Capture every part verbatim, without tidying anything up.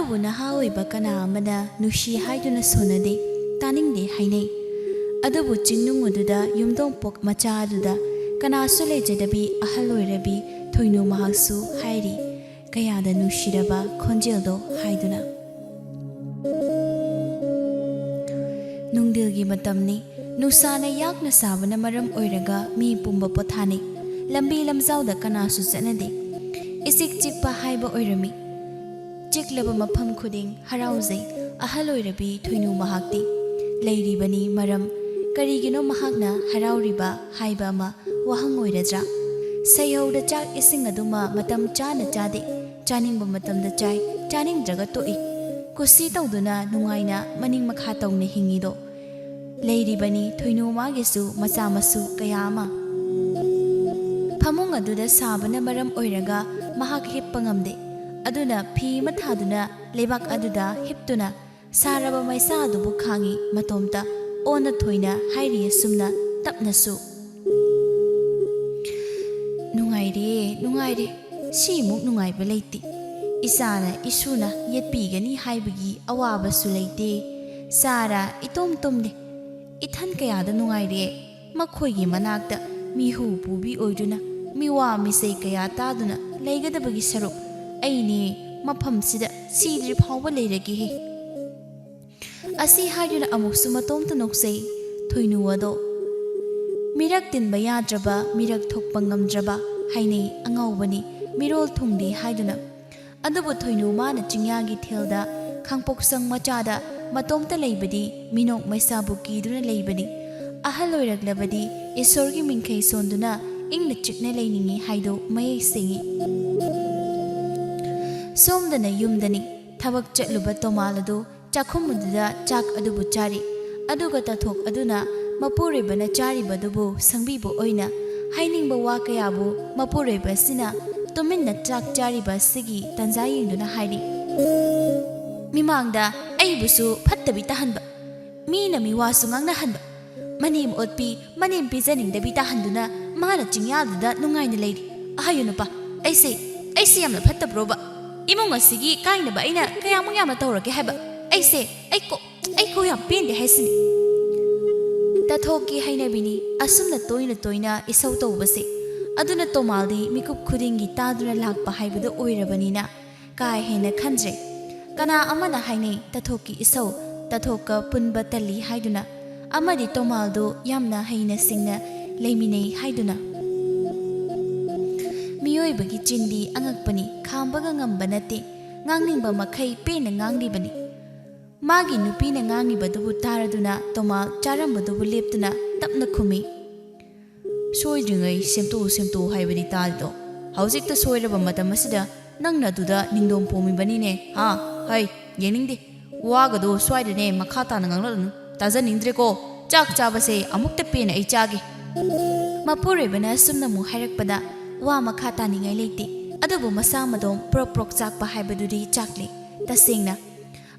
ꯑꯗꯨꯕꯨ ꯅꯍꯥ ꯑꯣꯏꯕ ꯀꯅꯥ ꯑꯃꯅ ꯅꯨꯡꯁꯤ ꯍꯥꯏꯗꯨꯅ ꯁꯣꯟꯅꯗꯦ, ꯇꯥꯅꯤꯡꯗꯦ ꯍꯥꯏꯅꯩ꯫ ꯑꯗꯨꯕꯨ ꯆꯤꯡꯅꯨꯡ ꯑꯗꯨꯗ ꯌꯨꯝꯊꯣꯡ ꯄꯣꯛ ꯃꯆꯥ ꯑꯗꯨꯗ ꯀꯅꯥꯁꯨ ꯂꯩꯖꯗꯕꯤ ꯑꯍꯜ ꯑꯣꯏꯔꯕꯤ ꯊꯣꯏꯅꯨ ꯃꯍꯥꯛꯁꯨ ꯍꯥꯏꯔꯤ, ꯀꯌꯥꯗ ꯅꯨꯡꯁꯤꯔꯕ ꯈꯣꯟꯖꯦꯜꯗꯣ ꯍꯥꯏꯗꯨꯅ꯫ ꯅꯨꯡꯊꯤꯜꯒꯤ ꯃꯇꯝꯅꯤ꯫ ꯅꯨꯡꯁꯥꯅ ꯌꯥꯛꯅ ꯁꯥꯕꯅ ꯃꯔꯝ ꯑꯣꯏꯔꯒ ꯃꯤ ꯄꯨꯝꯕ ꯄꯣꯊꯥꯅꯩ꯫ ꯂꯝꯕꯤ ꯂꯝꯖꯥꯎꯗ ꯀꯅꯥꯁꯨ ꯆꯠꯅꯗꯦ꯫ ꯏꯆꯤꯛ ꯆꯤꯛꯄ ꯍꯥꯏꯕ ꯑꯣꯏꯔꯝꯃꯤ꯫ ꯆꯤꯛꯂꯕ ꯃꯐꯝ ꯈꯨꯗꯤꯡ ꯍꯔꯥꯎꯖꯩ꯫ ꯑꯍꯜ ꯑꯣꯏꯔꯕꯤ ꯊꯣꯏꯅꯨ ꯃꯍꯥꯛꯇꯤ ꯂꯩꯔꯤꯕꯅꯤ꯫ ꯃꯔꯝ ꯀꯔꯤꯒꯤꯅꯣ ꯃꯍꯥꯛꯅ ꯍꯔꯥꯎꯔꯤꯕ ꯍꯥꯏꯕ ꯑꯃ ꯋꯥꯍꯪ ꯑꯣꯏꯔꯗ꯭ꯔꯥ? ꯁꯩꯍꯧꯗ ꯆꯥꯛ ꯏꯁꯤꯡ ꯑꯗꯨꯃ ꯃꯇꯝ ꯆꯥꯅ ꯆꯥꯗꯦ꯫ ꯆꯥꯅꯤꯡꯕ ꯃꯇꯝꯗ ꯆꯥꯏ, ꯆꯥꯅꯤꯡꯗ꯭ꯔꯒ ꯇꯣꯛꯏ꯫ ꯀꯨꯁꯤ ꯇꯧꯗꯨꯅ ꯅꯨꯡꯉꯥꯏꯅ ꯃꯅꯤꯡ ꯃꯈꯥ ꯇꯧꯅ ꯍꯤꯡꯉꯤꯗꯣ꯫ ꯂꯩꯔꯤꯕꯅꯤ ꯊꯣꯏꯅꯨ ꯃꯥꯒꯤꯁꯨ ꯃꯆꯥ ꯃꯁꯨ ꯀꯌꯥ ꯑꯃ꯫ ꯐꯃꯨꯡ ꯑꯗꯨꯗ ꯁꯥꯕꯅ ꯃꯔꯝ ꯑꯣꯏꯔꯒ ꯃꯍꯥꯛ ꯍꯤꯞꯄ ꯉꯝꯗꯦ꯫ ꯑꯗꯨꯅ ꯐꯤ ꯑꯃ ꯊꯥꯗꯨꯅ ꯂꯩꯕꯥꯛ ꯑꯗꯨꯗ ꯍꯤꯞꯇꯨꯅ ꯁꯥꯔꯕ ꯃꯩꯁꯥ ꯑꯗꯨꯕꯨ ꯈꯥꯡꯉꯤ꯫ ꯃꯇꯣꯝꯇ ꯑꯣꯟꯅ ꯊꯣꯏꯅ ꯍꯥꯏꯔꯤ ꯑꯁꯨꯝꯅ ꯇꯞꯅꯁꯨ꯫ ꯅꯨꯡꯉꯥꯏꯔꯦ, ꯅꯨꯡꯉꯥꯏꯔꯦ꯫ ꯁꯤꯃꯨꯛ ꯅꯨꯡꯉꯥꯏꯕ ꯂꯩꯇꯦ꯫ ꯏꯆꯥꯅ ꯏꯁꯨꯅ ꯌꯦꯠꯄꯤꯒꯅꯤ ꯍꯥꯏꯕꯒꯤ ꯑꯋꯥꯕꯁꯨ ꯂꯩꯇꯦ꯫ ꯆꯥꯔ ꯏꯇꯣꯝ ꯇꯨꯝꯂꯦ꯫ ꯏꯊꯟ ꯀꯌꯥꯗ ꯅꯨꯡꯉꯥꯏꯔꯦ꯫ ꯃꯈꯣꯏꯒꯤ ꯃꯅꯥꯛꯇ ꯃꯤꯍꯨ ꯄꯨꯕꯤ ꯑꯣꯏꯗꯨꯅ ꯃꯤꯋꯥ ꯃꯤꯆꯩ ꯀꯌꯥ ꯇꯥꯗꯨꯅ ꯂꯩꯒꯗꯕꯒꯤ ꯁꯔꯨꯛ ꯑꯩꯅꯦ ꯃꯐꯝꯁꯤꯗ ꯁꯤꯗ꯭ꯔꯤ ꯐꯥꯎꯕ ꯂꯩꯔꯒꯦꯍꯦ꯫ ꯑꯁꯤ ꯍꯥꯏꯗꯨꯅ ꯑꯃꯨꯛꯁꯨ ꯃꯇꯣꯝꯇ ꯅꯣꯛꯆꯩ꯫ ꯊꯣꯏꯅꯨ ꯑꯗꯣ ꯃꯤꯔꯛ ꯇꯤꯟꯕ ꯌꯥꯗ꯭ꯔꯕ, ꯃꯤꯔꯛ ꯊꯣꯛꯄ ꯉꯝꯗ꯭ꯔꯕ ꯍꯥꯏꯅꯩ꯫ ꯑꯉꯥꯎꯕꯅꯤ, ꯃꯤꯔꯣꯜ ꯊꯨꯡꯗꯦ ꯍꯥꯏꯗꯨꯅ꯫ ꯑꯗꯨꯕꯨ ꯊꯣꯏꯅꯨ ꯃꯥꯅ ꯆꯤꯡꯌꯥꯒꯤ ꯊꯦꯜꯗ ꯈꯥꯡꯄꯣꯛꯁꯪ ꯃꯆꯥꯗ ꯃꯇꯣꯝꯇ ꯂꯩꯕꯗꯤ ꯃꯤꯅꯣꯛ ꯃꯩꯁꯥꯕꯨ ꯀꯤꯗꯨꯅ ꯂꯩꯕꯅꯤ꯫ ꯑꯍꯜ ꯑꯣꯏꯔꯛꯂꯕꯗꯤ ꯏꯁꯣꯔꯒꯤ ꯃꯤꯡꯈꯩ ꯁꯣꯟꯗꯨꯅ ꯏꯪꯅ ꯆꯤꯛꯅ ꯂꯩꯅꯤꯡꯏ ꯍꯥꯏꯗꯨ ꯃꯌꯦꯛ ꯁꯦꯡꯏ꯫ ꯁꯣꯝꯗꯅ ꯌꯨꯝꯗꯅꯤ꯫ ꯊꯕꯛ ꯆꯠꯂꯨꯕ ꯇꯣꯃꯥꯜ ꯑꯗꯨ ꯆꯥꯛꯈꯨꯝ ꯑꯗꯨꯗ ꯆꯥꯛ ꯑꯗꯨꯕꯨ ꯆꯥꯔꯤ꯫ ꯑꯗꯨꯒ ꯇꯥꯊꯣꯛ ꯑꯗꯨꯅ ꯃꯄꯨꯔꯣꯏꯕꯅ ꯆꯥꯔꯤꯕꯗꯨꯕꯨ ꯁꯪꯕꯤꯕ ꯑꯣꯏꯅ ꯍꯥꯏꯅꯤꯡꯕ ꯋꯥ ꯀꯌꯥꯕꯨ ꯃꯄꯨꯔꯣꯏꯕ ꯑꯁꯤꯅ ꯇꯨꯃꯤꯟꯅ ꯆꯥꯛ ꯆꯥꯔꯤꯕ ꯑꯁꯤꯒꯤ ꯇꯥꯟꯖꯥ ꯌꯦꯡꯗꯨꯅ ꯍꯥꯏꯔꯤ꯫ ꯃꯤꯃꯥꯡꯗ ꯑꯩꯕꯨꯁꯨ ꯐꯠꯇꯕꯤ ꯇꯥꯍꯟꯕ, ꯃꯤꯅ ꯃꯤꯋꯥꯁꯨ ꯉꯥꯡꯅꯍꯟꯕ, ꯃꯅꯦꯝ ꯑꯣꯠꯄꯤ, ꯃꯅꯦꯝ ꯄꯤꯖꯅꯤꯡꯗꯕꯤ ꯇꯥꯍꯟꯗꯨꯅ ꯃꯥꯅ ꯆꯤꯡꯌꯥꯗꯨꯗ ꯅꯨꯡꯉꯥꯏꯅ ꯂꯩꯔꯤ꯫ ꯑꯍꯥꯌꯨ ꯅꯨꯄꯥ, ꯑꯩꯁꯦ, ꯑꯩꯁꯦ ꯌꯥꯝꯅ ꯐꯠꯇꯕ꯭ꯔꯣꯕ? ꯏꯃꯨꯡ ꯑꯁꯤꯒꯤ ꯀꯥꯏꯅꯕ ꯑꯩꯅ ꯀꯌꯥꯃꯨꯛ ꯌꯥꯝꯅ ꯇꯧꯔꯒꯦ ꯍꯥꯏꯕ? ꯑꯩꯁꯦ, ꯑꯩ ꯀꯣ ꯑꯩ ꯀꯣ ꯌꯥꯝ ꯄꯦꯟꯗꯦ ꯍꯥꯏꯁꯤꯅꯤ꯫ ꯇꯥꯊꯣꯛꯀꯤ ꯍꯩꯅꯕꯤꯅꯤ ꯑꯁꯨꯝꯅ ꯇꯣꯏꯅ ꯇꯣꯏꯅ ꯏꯁꯧ ꯇꯧꯕꯁꯦ꯫ ꯑꯗꯨꯅ ꯇꯣꯃꯥꯜꯗꯤ ꯃꯤꯀꯨꯞ ꯈꯨꯗꯤꯡꯒꯤ ꯇꯥꯗꯨꯅ ꯂꯥꯛꯄ ꯍꯥꯏꯕꯗꯨ ꯑꯣꯏꯔꯕꯅꯤꯅ ꯀꯥ ꯍꯦꯟꯅ ꯈꯟꯗ꯭ꯔꯦ꯫ ꯀꯅꯥ ꯑꯃꯅ ꯍꯥꯏꯅꯩ ꯇꯥꯊꯣꯛꯀꯤ ꯏꯁꯧ, ꯇꯥꯊꯣꯛꯀ ꯄꯨꯟꯕ ꯇꯜꯂꯤ ꯍꯥꯏꯗꯨꯅ, ꯑꯃꯗꯤ ꯇꯣꯃꯥꯜꯗꯨ ꯌꯥꯝꯅ ꯍꯩꯅ ꯁꯤꯡꯅ ꯂꯩꯃꯤꯟꯅꯩ ꯍꯥꯏꯗꯨꯅ꯫ ꯃꯤꯑꯣꯏꯕꯒꯤ ꯆꯤꯟꯗꯤ ꯑꯉꯛꯄꯅꯤ, ꯈꯥꯝꯕꯒ ꯉꯝꯕ ꯅꯠꯇꯦ꯫ ꯉꯥꯡꯅꯤꯡꯕ ꯃꯈꯩ ꯄꯦꯟꯅ ꯉꯥꯡꯂꯤꯕꯅꯤ꯫ ꯃꯥꯒꯤ ꯅꯨꯄꯤꯅ ꯉꯥꯡꯂꯤꯕꯗꯨꯕꯨ ꯇꯥꯔꯗꯨꯅ ꯇꯣꯃꯥꯜ ꯆꯥꯔꯝꯕꯗꯨꯕꯨ ꯂꯦꯞꯇꯨꯅ ꯇꯞꯅ ꯈꯨꯝꯃꯤ꯫ "ꯁꯣꯏꯗ꯭ꯔꯤꯉꯩ ꯁꯦꯝꯗꯣꯛꯎ ꯁꯦꯝꯗꯣꯛꯎ ꯍꯥꯏꯕꯗꯤ ꯇꯥꯗꯣ꯫ ꯍꯧꯖꯤꯛꯇ ꯁꯣꯏꯔꯕ ꯃꯇꯝ ꯑꯁꯤꯗ ꯅꯪꯅ ꯑꯗꯨꯗ ꯅꯤꯡꯗꯣꯝ ꯄꯣꯝꯃꯤꯕꯅꯤꯅꯦ, ꯍꯥ? ꯍꯩ, ꯌꯦꯡꯅꯤꯡꯗꯦ꯫ ꯋꯥꯒꯗꯣ ꯁ꯭ꯋꯥꯏꯗꯅꯦ ꯃꯈꯥ ꯇꯥꯅ ꯉꯥꯡꯂꯛꯂꯅꯨ꯫ ꯇꯥꯖꯅꯤꯡꯗ꯭ꯔꯦꯀꯣ꯫ ꯆꯥꯛ ꯆꯥꯕꯁꯦ ꯑꯃꯨꯛꯇ ꯄꯦꯟꯅ ꯑꯩ ꯆꯥꯒꯦ꯫" ꯃꯄꯨꯔꯣꯏꯕꯅ ꯑꯁꯨꯝꯅ ꯑꯃꯨꯛ ꯍꯥꯏꯔꯛꯄꯗ ꯋꯥ ꯃꯈꯥ ꯇꯥꯅꯤꯡꯉꯥꯏ ꯂꯩꯇꯦ꯫ ꯑꯗꯨꯕꯨ ꯃꯁꯥ ꯃꯇꯣꯝ ꯄ꯭ꯔꯣꯛ ꯄ꯭ꯔꯣꯛ ꯆꯥꯛꯄ ꯍꯥꯏꯕꯗꯨꯗꯤ ꯆꯥꯛꯂꯦ, ꯇꯁꯦꯡꯅ꯫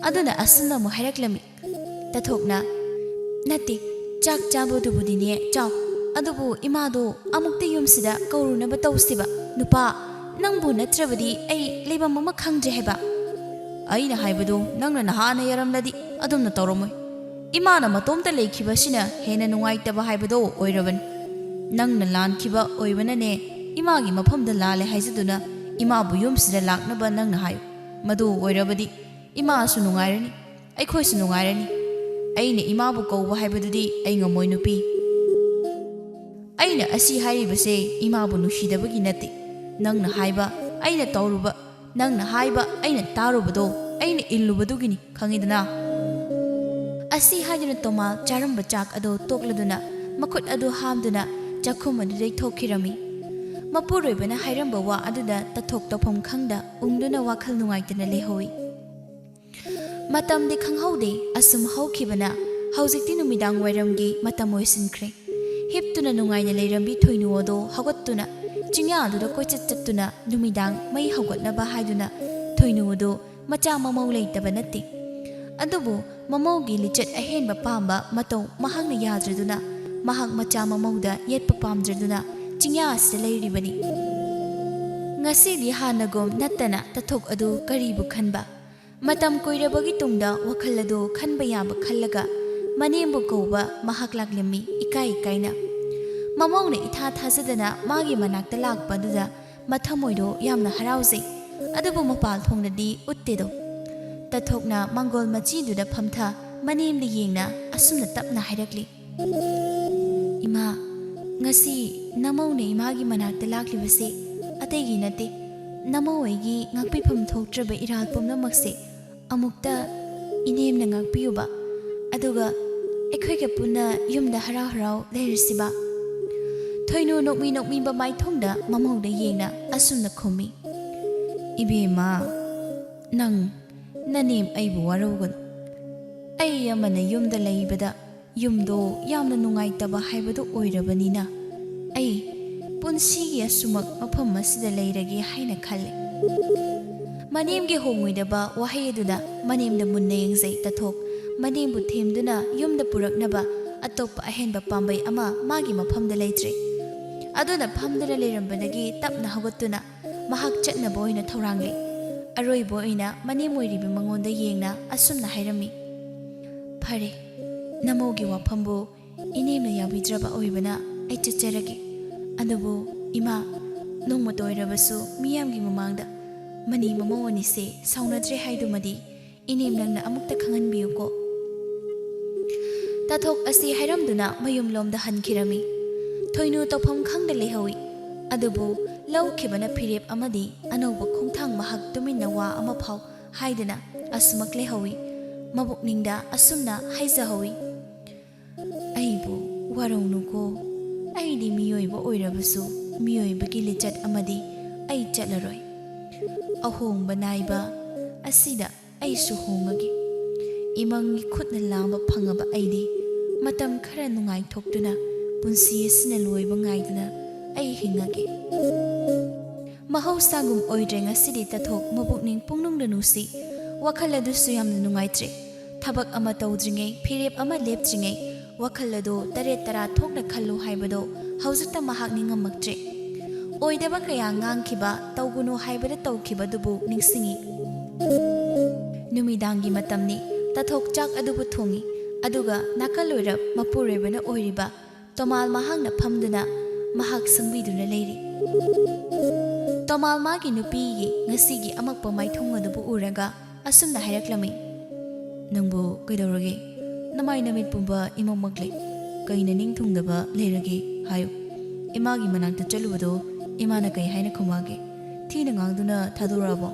ꯑꯗꯨꯅ ꯑꯁꯨꯝꯅ ꯑꯃꯨꯛ ꯍꯥꯏꯔꯛꯂꯝꯃꯤ꯫ ꯇꯥꯊꯣꯛꯅ, "ꯅꯠꯇꯦ, ꯆꯥꯛ ꯆꯥꯕꯗꯨꯕꯨꯗꯤꯅꯦ ꯆꯥꯎ, ꯑꯗꯨꯕꯨ ꯏꯃꯥꯗꯣ ꯑꯃꯨꯛꯇ ꯌꯨꯝꯁꯤꯗ ꯀꯧꯔꯨꯅꯕ ꯇꯧꯁꯤꯕ꯫ ꯅꯨꯄꯥ, ꯅꯪꯕꯨ ꯅꯠꯇ꯭ꯔꯕꯗꯤ ꯑꯩ ꯂꯩꯐꯝ ꯑꯃ ꯈꯪꯗ꯭ꯔꯦ ꯍꯥꯏꯕ꯫" "ꯑꯩꯅ ꯍꯥꯏꯕꯗꯣ ꯅꯪꯅ ꯅꯍꯥꯟꯅ ꯌꯥꯔꯝꯂꯗꯤ ꯑꯗꯨꯝꯅ ꯇꯧꯔꯝꯃꯣꯏ꯫ ꯏꯃꯥꯅ ꯃꯇꯣꯝꯇ ꯂꯩꯈꯤꯕꯁꯤꯅ ꯍꯦꯟꯅ ꯅꯨꯡꯉꯥꯏꯇꯕ ꯍꯥꯏꯕꯗꯣ ꯑꯣꯏꯔꯕꯅꯤ꯫ ꯅꯪꯅ ꯂꯥꯟꯈꯤꯕ ꯑꯣꯏꯕꯅꯅꯦ ꯏꯃꯥꯒꯤ ꯃꯐꯝꯗ ꯂꯥꯜꯂꯦ ꯍꯥꯏꯖꯗꯨꯅ ꯏꯃꯥꯕꯨ ꯌꯨꯝꯁꯤꯗ ꯂꯥꯛꯅꯕ ꯅꯪꯅ ꯍꯥꯏꯌꯨ꯫ ꯃꯗꯨ ꯑꯣꯏꯔꯕꯗꯤ ꯏꯃꯥꯁꯨ ꯅꯨꯡꯉꯥꯏꯔꯅꯤ, ꯑꯩꯈꯣꯏꯁꯨ ꯅꯨꯡꯉꯥꯏꯔꯅꯤ꯫ ꯑꯩꯅ ꯏꯃꯥꯕꯨ ꯀꯧꯕ ꯍꯥꯏꯕꯗꯨꯗꯤ ꯑꯩ ꯉꯝꯃꯣꯏ, ꯅꯨꯄꯤ꯫ ꯑꯩꯅ ꯑꯁꯤ ꯍꯥꯏꯔꯤꯕꯁꯦ ꯏꯃꯥꯕꯨ ꯅꯨꯡꯁꯤꯗꯕꯒꯤ ꯅꯠꯇꯦ꯫ ꯅꯪꯅ ꯍꯥꯏꯕ, ꯑꯩꯅ ꯇꯧꯔꯨꯕ, ꯅꯪꯅ ꯍꯥꯏꯕ, ꯑꯩꯅ ꯇꯥꯔꯨꯕꯗꯣ ꯑꯩꯅ ꯏꯜꯂꯨꯕꯗꯨꯒꯤꯅꯤ, ꯈꯪꯉꯤꯗꯅ?" ꯑꯁꯤ ꯍꯥꯏꯗꯨꯅ ꯇꯣꯃꯥꯜ ꯆꯥꯔꯝꯕ ꯆꯥꯛ ꯑꯗꯨ ꯇꯣꯛꯂꯗꯨꯅ ꯃꯈꯨꯠ ꯑꯗꯨ ꯍꯥꯝꯗꯨꯅ ꯆꯥꯛꯈꯨꯝ ꯑꯗꯨꯗꯩ ꯊꯣꯛꯈꯤꯔꯝꯃꯤ꯫ ꯃꯄꯨꯔꯣꯏꯕꯅ ꯍꯥꯏꯔꯝꯕ ꯋꯥ ꯑꯗꯨꯗ ꯇꯥꯊꯣꯛ ꯇꯧꯐꯝ ꯈꯪꯗ ꯎꯪꯗꯨꯅ ꯋꯥꯈꯜ ꯅꯨꯡꯉꯥꯏꯇꯅ ꯂꯩꯍꯧꯏ꯫ ꯃꯇꯝꯗꯤ ꯈꯪꯍꯧꯗꯦ, ꯑꯁꯨꯝ ꯍꯧꯈꯤꯕꯅ ꯍꯧꯖꯤꯛꯇꯤ ꯅꯨꯃꯤꯗꯥꯡ ꯋꯥꯏꯔꯝꯒꯤ ꯃꯇꯝ ꯑꯣꯏꯁꯤꯟꯈ꯭ꯔꯦ꯫ ꯍꯤꯞꯇꯨꯅ ꯅꯨꯡꯉꯥꯏꯅ ꯂꯩꯔꯝꯕꯤ ꯊꯣꯏꯅꯨ ꯑꯗꯣ ꯍꯧꯒꯠꯇꯨꯅ ꯆꯤꯡꯌꯥ ꯑꯗꯨꯗ ꯀꯣꯏꯆꯠ ꯆꯠꯇꯨꯅ ꯅꯨꯃꯤꯗꯥꯡ ꯃꯩ ꯍꯧꯒꯠꯅꯕ ꯍꯥꯏꯗꯨꯅ ꯊꯣꯏꯅꯨ ꯑꯗꯣ ꯃꯆꯥ ꯃꯃꯧ ꯂꯩꯇꯕ ꯅꯠꯇꯦ꯫ ꯑꯗꯨꯕꯨ ꯃꯃꯧꯒꯤ ꯂꯤꯆꯠ ꯑꯍꯦꯟꯕ ꯄꯥꯝꯕ ꯃꯇꯧ ꯃꯍꯥꯛꯅ ꯌꯥꯗ꯭ꯔꯗꯨꯅ ꯃꯍꯥꯛ ꯃꯆꯥ ꯃꯃꯧꯗ ꯌꯦꯠꯄ ꯄꯥꯝꯗ꯭ꯔꯗꯨꯅ ꯆꯤꯡꯌꯥ ꯑꯁꯤꯗ ꯂꯩꯔꯤꯕꯅꯤ꯫ ꯉꯁꯤꯗꯤ ꯍꯥꯟꯅꯒꯨꯝ ꯅꯠꯇꯅ ꯇꯥꯊꯣꯛ ꯑꯗꯨ ꯀꯔꯤꯕꯨ ꯈꯟꯕ? ꯃꯇꯝ ꯀꯨꯏꯔꯕꯒꯤ ꯇꯨꯡꯗ ꯋꯥꯈꯜ ꯑꯗꯨ ꯈꯟꯕ ꯌꯥꯕ ꯈꯜꯂꯒ ꯃꯅꯦꯝꯕꯨ ꯀꯧꯕ ꯃꯍꯥꯛ ꯂꯥꯛꯂꯝꯃꯤ ꯏꯀꯥꯏ ꯏꯀꯥꯏꯅ꯫ ꯃꯃꯧꯅ ꯏꯊꯥ ꯊꯥꯖꯗꯅ ꯃꯥꯒꯤ ꯃꯅꯥꯛꯇ ꯂꯥꯛꯄ ꯑꯗꯨꯗ ꯃꯊꯃꯣꯏꯗꯣ ꯌꯥꯝꯅ ꯍꯔꯥꯎꯖꯩ, ꯑꯗꯨꯕꯨ ꯃꯄꯥꯜ ꯊꯣꯡꯗꯗꯤ ꯎꯠꯇꯦꯗꯣ꯫ ꯇꯥꯊꯣꯛꯅ ꯃꯥꯡꯒꯣꯜ ꯃꯆꯤꯗꯨꯗ ꯐꯝꯊ ꯃꯅꯦꯝꯗ ꯌꯦꯡꯅ ꯑꯁꯨꯝꯅ ꯇꯞꯅ ꯍꯥꯏꯔꯛꯂꯤ, "ꯏꯃꯥ, ꯉꯁꯤ ꯅꯃꯧꯅ ꯏꯃꯥꯒꯤ ꯃꯅꯥꯛꯇ ꯂꯥꯛꯂꯤꯕꯁꯤ ꯑꯇꯩꯒꯤ ꯅꯠꯇꯦ꯫ ꯅꯃꯧ ꯑꯩꯒꯤ ꯉꯥꯛꯄꯤꯐꯝ ꯊꯣꯛꯇ꯭ꯔꯕ ꯏꯔꯥꯜ ꯄꯨꯝꯅꯃꯛꯁꯦ ꯑꯃꯨꯛꯇ ꯏꯅꯦꯝꯅ ꯉꯥꯛꯄꯤꯌꯨꯕ, ꯑꯗꯨꯒ ꯑꯩꯈꯣꯏꯒ ꯄꯨꯟꯅ ꯌꯨꯝꯗ ꯍꯔꯥꯎ ꯍꯔꯥꯎ ꯂꯩꯔꯁꯤꯕ?" ꯊꯣꯏꯅꯨ ꯅꯣꯛꯃꯤ ꯅꯣꯛꯃꯤꯕ ꯃꯥꯏꯊꯣꯡꯗ ꯃꯃꯧꯗ ꯌꯦꯡꯅ ꯑꯁꯨꯝꯅ ꯈꯨꯝꯃꯤ, "ꯏꯕꯦꯝꯃ, ꯅꯪ ꯅꯅꯦꯝ ꯑꯩꯕꯨ ꯋꯥꯔꯧꯒꯅꯨ꯫ ꯑꯩ ꯑꯃꯅ ꯌꯨꯝꯗ ꯂꯩꯕꯗ ꯌꯨꯝꯗꯣ ꯌꯥꯝꯅ ꯅꯨꯡꯉꯥꯏꯇꯕ ꯍꯥꯏꯕꯗꯨ ꯑꯣꯏꯔꯕꯅꯤꯅ ꯑꯩ ꯄꯨꯟꯁꯤꯒꯤ ꯑꯁꯨꯃꯛ ꯃꯐꯝ ꯑꯁꯤꯗ ꯂꯩꯔꯒꯦ ꯍꯥꯏꯅ ꯈꯜꯂꯤ꯫" ꯃꯅꯦꯝꯒꯤ ꯍꯣꯡꯉꯣꯏꯗꯕ ꯋꯥꯍꯩ ꯑꯗꯨꯗ ꯃꯅꯦꯝꯗ ꯃꯨꯟꯅ ꯌꯦꯡꯖꯩ ꯇꯥꯊꯣꯛ꯫ ꯃꯅꯦꯝꯕꯨ ꯊꯦꯝꯗꯨꯅ ꯌꯨꯝꯗ ꯄꯨꯔꯛꯅꯕ ꯑꯇꯣꯞꯄ ꯑꯍꯦꯟꯕ ꯄꯥꯝꯕꯩ ꯑꯃ ꯃꯥꯒꯤ ꯃꯐꯝꯗ ꯂꯩꯇ꯭ꯔꯦ꯫ ꯑꯗꯨꯅ ꯐꯝꯗꯨꯅ ꯂꯩꯔꯝꯕꯗꯒꯤ ꯇꯞꯅ ꯍꯧꯒꯠꯇꯨꯅ ꯃꯍꯥꯛ ꯆꯠꯅꯕ ꯑꯣꯏꯅ ꯊꯧꯔꯥꯡꯂꯤ꯫ ꯑꯔꯣꯏꯕ ꯑꯣꯏꯅ ꯃꯅꯦꯝ ꯑꯣꯏꯔꯤꯕꯤ ꯃꯉꯣꯟꯗ ꯌꯦꯡꯅ ꯑꯁꯨꯝꯅ ꯍꯥꯏꯔꯝꯃꯤ, "ꯐꯔꯦ, ꯅꯃꯧꯒꯤ ꯋꯥꯐꯝꯕꯨ ꯏꯅꯦꯝꯅ ꯌꯥꯕꯤꯗ꯭ꯔꯕ ꯑꯣꯏꯕꯅ ꯑꯩ ꯆꯠꯆꯔꯒꯦ꯫ ꯑꯗꯨꯕꯨ ꯏꯃꯥ, ꯅꯣꯡꯃꯇ ꯑꯣꯏꯔꯕꯁꯨ ꯃꯤꯌꯥꯝꯒꯤ ꯃꯃꯥꯡꯗ ꯃꯅꯤ ꯃꯃꯧ ꯑꯅꯤꯁꯦ ꯁꯥꯎꯅꯗ꯭ꯔꯦ ꯍꯥꯏꯗꯨꯃꯗꯤ ꯏꯅꯦꯝ ꯅꯪꯅ ꯑꯃꯨꯛꯇ ꯈꯪꯍꯟꯕꯤꯌꯨꯀꯣ꯫" ꯇꯥꯊꯣꯛ ꯑꯁꯤ ꯍꯥꯏꯔꯝꯗꯨꯅ ꯃꯌꯨꯝꯂꯣꯝꯗ ꯍꯟꯈꯤꯔꯝꯃꯤ꯫ ꯊꯣꯏꯅꯨ ꯇꯧꯐꯝ ꯈꯪꯗ ꯂꯩꯍꯧꯏ꯫ ꯑꯗꯨꯕꯨ ꯂꯧꯈꯤꯕꯅ ꯐꯤꯔꯦꯞ ꯑꯃꯗꯤ ꯑꯅꯧꯕ ꯈꯣꯡꯊꯥꯡ ꯃꯍꯥꯛ ꯇꯨꯃꯤꯟꯅ ꯋꯥ ꯑꯃ ꯐꯥꯎ ꯍꯥꯏꯗꯅ ꯑꯁꯨꯃꯛ ꯂꯩꯍꯧꯏ꯫ ꯃꯕꯨꯛꯅꯤꯡꯗ ꯑꯁꯨꯝꯅ ꯍꯥꯏꯖꯍꯧꯏ, "ꯑꯩꯕꯨ ꯋꯥꯔꯧꯅꯨꯀꯣ, ꯑꯩꯗꯤ ꯃꯤꯑꯣꯏꯕ ꯑꯣꯏꯔꯕꯁꯨ ꯃꯤꯑꯣꯏꯕꯒꯤ ꯂꯤꯆꯠ ꯑꯃꯗꯤ ꯑꯩ ꯆꯠꯂꯔꯣꯏ꯫ ꯑꯍꯣꯡꯕ ꯅꯥꯏꯕ ꯑꯁꯤꯗ ꯑꯩꯁꯨ ꯍꯣꯡꯉꯒꯦ꯫ ꯏꯃꯪꯒꯤ ꯈꯨꯠꯅ ꯂꯥꯝꯕ ꯐꯪꯉꯕ ꯑꯩꯗꯤ ꯃꯇꯝ ꯈꯔ ꯅꯨꯡꯉꯥꯏꯊꯣꯛꯇꯨꯅ ꯄꯨꯟꯁꯤ ꯑꯁꯤꯅ ꯂꯣꯏꯕ ꯉꯥꯏꯗꯨꯅ ꯑꯩ ꯍꯤꯡꯉꯒꯦ꯫" ꯃꯍꯧꯁꯥꯒꯨꯝ ꯑꯣꯏꯗ꯭ꯔꯦ ꯉꯁꯤꯗꯤ ꯇꯥꯊꯣꯛ ꯃꯕꯨꯛꯅꯤꯡ ꯄꯨꯡꯅꯨꯡꯗ ꯅꯨꯡꯁꯤ꯫ ꯋꯥꯈꯜ ꯑꯗꯨꯁꯨ ꯌꯥꯝꯅ ꯅꯨꯡꯉꯥꯏꯇ꯭ꯔꯦ꯫ ꯊꯕꯛ ꯑꯃ ꯇꯧꯗ꯭ꯔꯤꯉꯩ, ꯐꯤꯔꯦꯞ ꯑꯃ ꯂꯦꯞꯇ꯭ꯔꯤꯉꯩ ꯋꯥꯈꯜ ꯑꯗꯨ ꯇꯔꯦꯠ ꯇꯔꯥ ꯊꯣꯛꯅ ꯈꯜꯂꯨ ꯍꯥꯏꯕꯗꯨ ꯍꯧꯖꯤꯛꯇ ꯃꯍꯥꯛ ꯅꯤꯡꯉꯝꯃꯛꯇ꯭ꯔꯦ꯫ ꯑꯣꯏꯗꯕ ꯀꯌꯥ ꯉꯥꯡꯈꯤꯕ, ꯇꯧꯒꯅꯨ ꯍꯥꯏꯕꯗ ꯇꯧꯈꯤꯕꯗꯨꯕꯨ ꯅꯤꯡꯁꯤꯡꯏ꯫ ꯅꯨꯃꯤꯗꯥꯡꯒꯤ ꯃꯇꯝꯅꯤ꯫ ꯇꯥꯊꯣꯛ ꯆꯥꯛ ꯑꯗꯨꯕꯨ ꯊꯣꯡꯏ, ꯑꯗꯨꯒ ꯅꯥꯀꯜ ꯑꯣꯏꯔꯞ ꯃꯄꯨꯔꯣꯏꯕꯅ ꯑꯣꯏꯔꯤꯕ ꯇꯣꯃꯥꯜ ꯃꯍꯥꯛꯅ ꯐꯝꯗꯨꯅ ꯃꯍꯥꯛ ꯁꯪꯕꯤꯗꯨꯅ ꯂꯩꯔꯤ꯫ ꯇꯣꯃꯥꯜ ꯃꯥꯒꯤ ꯅꯨꯄꯤꯒꯤ ꯉꯁꯤꯒꯤ ꯑꯃꯛꯄ ꯃꯥꯏꯊꯣꯡ ꯑꯗꯨꯕꯨ ꯎꯔꯒ ꯑꯁꯨꯝꯅ ꯍꯥꯏꯔꯛꯂꯝꯃꯤ, "ꯅꯪꯕꯨ ꯀꯩꯗꯧꯔꯒꯦ? ꯅꯃꯥꯏ ꯅꯃꯤꯠ ꯄꯨꯝꯕ ꯏꯃꯛꯃꯛꯂꯦ꯫ ꯀꯩꯅ ꯅꯤꯡ ꯊꯨꯡꯗꯕ ꯂꯩꯔꯒꯦ ꯍꯥꯏꯌꯨ꯫ ꯏꯃꯥꯒꯤ ꯃꯅꯥꯛꯇ ꯆꯠꯂꯨꯕꯗꯣ ꯏꯃꯥꯅ ꯀꯩ ꯍꯥꯏꯅ ꯈꯨꯝꯃꯛꯑꯒꯦ? ꯊꯤꯅ ꯉꯥꯡꯗꯨꯅ ꯊꯥꯗꯣꯔꯛꯑꯕꯣ?"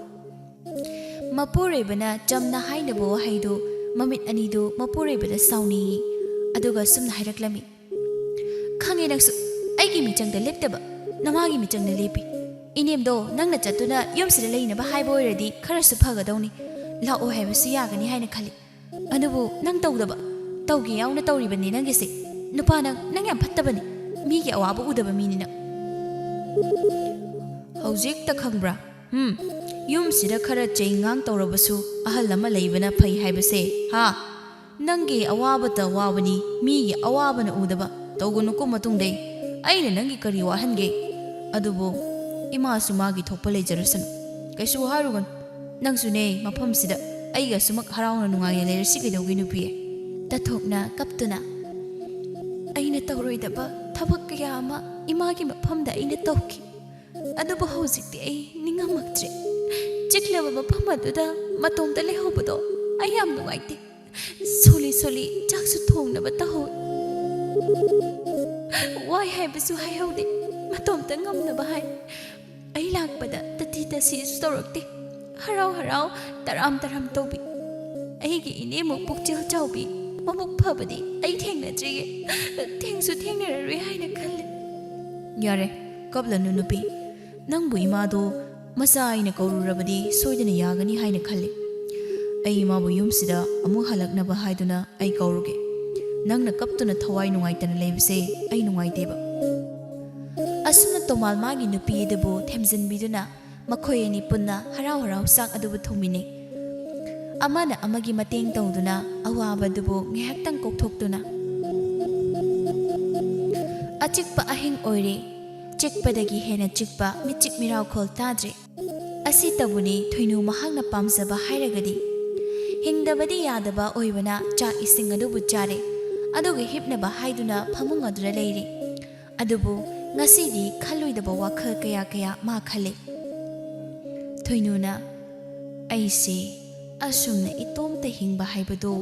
ꯃꯄꯨꯔꯣꯏꯕꯅ ꯆꯝꯅ ꯍꯥꯏꯅꯕ ꯋꯥꯍꯩꯗꯨ ꯃꯃꯤꯠ ꯑꯅꯤꯗꯨ ꯃꯄꯨꯔꯣꯏꯕꯗ ꯁꯥꯎꯅꯤꯡꯏ, ꯑꯗꯨꯒ ꯑꯁꯨꯝꯅ ꯍꯥꯏꯔꯛꯂꯝꯃꯤ, "ꯈꯪꯉꯦ ꯅꯪꯁꯨ ꯑꯩꯒꯤ ꯃꯤꯆꯪꯗ ꯂꯦꯞꯇꯕ, ꯅꯃꯥꯒꯤ ꯃꯤꯆꯪꯗ ꯂꯦꯞꯄꯤ꯫ ꯏꯅꯦꯝꯗꯣ ꯅꯪꯅ ꯆꯠꯇꯨꯅ ꯌꯨꯝꯁꯤꯗ ꯂꯩꯅꯕ ꯍꯥꯏꯕ ꯑꯣꯏꯔꯗꯤ ꯈꯔꯁꯨ ꯐꯒꯗꯧꯅꯤ꯫ ꯂꯥꯛꯑꯣ ꯍꯥꯏꯕꯁꯨ ꯌꯥꯒꯅꯤ ꯍꯥꯏꯅ ꯈꯜꯂꯤ꯫ ꯑꯗꯨꯕꯨ ꯅꯪ ꯇꯧꯗꯕ, ꯇꯧꯒꯦ ꯌꯥꯎꯅ ꯇꯧꯔꯤꯕꯅꯤ ꯅꯪꯒꯤꯁꯦ꯫ ꯅꯨꯄꯥ ꯅꯪ, ꯅꯪ ꯌꯥꯝ ꯐꯠꯇꯕꯅꯤ꯫ ꯃꯤꯒꯤ ꯑꯋꯥꯕ ꯎꯗꯕ ꯃꯤꯅꯤ ꯅꯪ꯫ ꯍꯧꯖꯤꯛꯇ ꯈꯪꯕ꯭ꯔꯥ? ꯎꯝ, ꯌꯨꯝꯁꯤꯗ ꯈꯔ ꯆꯩꯉꯥꯡ ꯇꯧꯔꯕꯁꯨ ꯑꯍꯜ ꯑꯃ ꯂꯩꯕꯅ ꯐꯩ ꯍꯥꯏꯕꯁꯦ, ꯍꯥ? ꯅꯪꯒꯤ ꯑꯋꯥꯕꯇ ꯋꯥꯕꯅꯤ, ꯃꯤꯒꯤ ꯑꯋꯥꯕꯅ ꯎꯗꯕ꯫ ꯇꯧꯒꯅꯨꯀꯣ ꯃꯇꯨꯡꯗꯩ꯫ ꯑꯩꯅ ꯅꯪꯒꯤ ꯀꯔꯤ ꯋꯥꯍꯟꯒꯦ? ꯑꯗꯨꯕꯨ ꯏꯃꯥꯁꯨ ꯃꯥꯒꯤ ꯊꯣꯛꯄ ꯂꯩꯖꯔꯁꯅꯨ꯫ ꯀꯩꯁꯨ ꯍꯥꯏꯔꯨꯒꯅꯨ꯫ ꯅꯪꯁꯨꯅꯦ ꯃꯐꯝꯁꯤꯗ ꯑꯩꯒ ꯑꯁꯨꯃꯛ ꯍꯔꯥꯎꯅ ꯅꯨꯡꯉꯥꯏꯅ ꯂꯩꯔꯁꯤ ꯀꯩꯗꯧꯒꯦ ꯅꯨꯄꯤ?" ꯇꯥꯊꯣꯛꯅ ꯀꯞꯇꯨꯅ, "ꯑꯩꯅ ꯇꯧꯔꯣꯏꯗꯕ ꯊꯕꯛ ꯀꯌꯥ ꯑꯃ ꯏꯃꯥꯒꯤ ꯃꯐꯝꯗ ꯑꯩꯅ ꯇꯧꯈꯤ꯫ ꯑꯗꯨꯕꯨ ꯍꯧꯖꯤꯛꯇꯤ ꯑꯩ ꯅꯤꯡꯉꯝꯃꯛꯇ꯭ꯔꯦ꯫ ꯆꯤꯛꯂꯕ ꯃꯐꯝ ꯑꯗꯨꯗ ꯃꯇꯣꯝꯇ ꯂꯩꯍꯧꯕꯗꯣ ꯑꯩ ꯌꯥꯝ ꯅꯨꯡꯉꯥꯏꯇꯦ꯫ ꯁꯣꯂꯤ ꯁꯣꯂꯤ ꯆꯥꯛꯁꯨ ꯊꯣꯡꯅꯕ ꯇꯧꯍꯧꯏ꯫ ꯋꯥꯏ ꯍꯥꯏꯕꯁꯨ ꯍꯥꯏꯍꯧꯗꯦ, ꯃꯇꯣꯝꯇ ꯉꯝꯅꯕ ꯍꯥꯏ꯫ ꯑꯩ ꯂꯥꯛꯄꯗ ꯇꯊꯤ ꯇꯁꯤꯁꯨ ꯇꯧꯔꯛꯇꯦ꯫ ꯍꯔꯥꯎ ꯍꯔꯥꯎ ꯇꯔꯥꯝ ꯇꯔꯥꯝ ꯇꯧꯕꯤ꯫ ꯑꯩꯒꯤ ꯏꯅꯦꯃꯨꯛ ꯄꯨꯛꯆꯦꯜ ꯆꯥꯎꯕꯤ, ꯃꯕꯨꯛ ꯐꯕꯗꯤ ꯑꯩ ꯊꯦꯡꯅꯗ꯭ꯔꯤꯌꯦ, ꯊꯦꯡꯁꯨ ꯊꯦꯡꯅꯔꯔꯣꯏ ꯍꯥꯏꯅ ꯈꯜꯂꯤ꯫" "ꯌꯥꯔꯦ, ꯀꯞꯂꯅꯨ ꯅꯨꯄꯤ꯫ ꯅꯪꯕꯨ ꯏꯃꯥꯗꯣ ꯃꯆꯥ ꯑꯩꯅ ꯀꯧꯔꯨꯔꯕꯗꯤ ꯁꯣꯏꯗꯅ ꯌꯥꯒꯅꯤ ꯍꯥꯏꯅ ꯈꯜꯂꯤ꯫ ꯑꯩ ꯏꯃꯥꯕꯨ ꯌꯨꯝꯁꯤꯗ ꯑꯃꯨꯛ ꯍꯜꯂꯛꯅꯕ ꯍꯥꯏꯗꯨꯅ ꯑꯩ ꯀꯧꯔꯨꯒꯦ꯫ ꯅꯪꯅ ꯀꯞꯇꯨꯅ ꯊꯋꯥꯏ ꯅꯨꯡꯉꯥꯏꯇꯅ ꯂꯩꯕꯁꯦ ꯑꯩ ꯅꯨꯡꯉꯥꯏꯇꯦꯕ꯫" ꯑꯁꯨꯝꯅ ꯇꯣꯃꯥꯜ ꯃꯥꯒꯤ ꯅꯨꯄꯤ ꯑꯗꯨꯕꯨ ꯊꯦꯝꯖꯤꯟꯕꯤꯗꯨꯅ ꯃꯈꯣꯏ ꯑꯅꯤ ꯄꯨꯟꯅ ꯍꯔꯥꯎ ꯍꯔꯥꯎ ꯆꯥꯛ ꯑꯗꯨꯕꯨ ꯊꯣꯡꯃꯤꯟꯅꯩ꯫ ꯑꯃꯅ ꯑꯃꯒꯤ ꯃꯇꯦꯡ ꯇꯧꯗꯨꯅ ꯑꯋꯥꯕꯗꯨꯕꯨ ꯉꯥꯏꯍꯥꯛꯇꯪ ꯀꯣꯛꯊꯣꯛꯇꯨꯅ꯫ ꯑꯆꯤꯛꯄ ꯑꯍꯤꯡ ꯑꯣꯏꯔꯦ꯫ ꯆꯤꯛꯄꯗꯒꯤ ꯍꯦꯟꯅ ꯆꯤꯛꯄ ꯃꯤꯆꯤꯛ ꯃꯤꯔꯥꯎꯈꯣꯜ ꯇꯥꯗ꯭ꯔꯦ꯫ ꯑꯁꯤꯇꯕꯨꯅꯤ ꯊꯣꯏꯅꯨ ꯃꯍꯥꯛꯅ ꯄꯥꯝꯖꯕ ꯍꯥꯏꯔꯒꯗꯤ꯫ ꯍꯤꯡꯗꯕꯗꯤ ꯌꯥꯗꯕ ꯑꯣꯏꯕꯅ ꯆꯥꯛ ꯏꯁꯤꯡ ꯑꯗꯨꯕꯨ ꯆꯥꯔꯦ, ꯑꯗꯨꯒ ꯍꯤꯞꯅꯕ ꯍꯥꯏꯗꯨꯅ ꯐꯃꯨꯡ ꯑꯗꯨꯗ ꯂꯩꯔꯦ꯫ ꯑꯗꯨꯕꯨ ꯉꯁꯤꯗꯤ ꯈꯜꯂꯣꯏꯗꯕ ꯋꯥꯈꯜ ꯀꯌꯥ ꯀꯌꯥ ꯃꯥ ꯈꯜꯂꯦ꯫ ꯊꯣꯏꯅꯨꯅ, "ꯑꯩꯁꯦ ꯑꯁꯨꯝꯅ ꯏꯇꯣꯝꯇ ꯍꯤꯡꯕ ꯍꯥꯏꯕꯗꯣ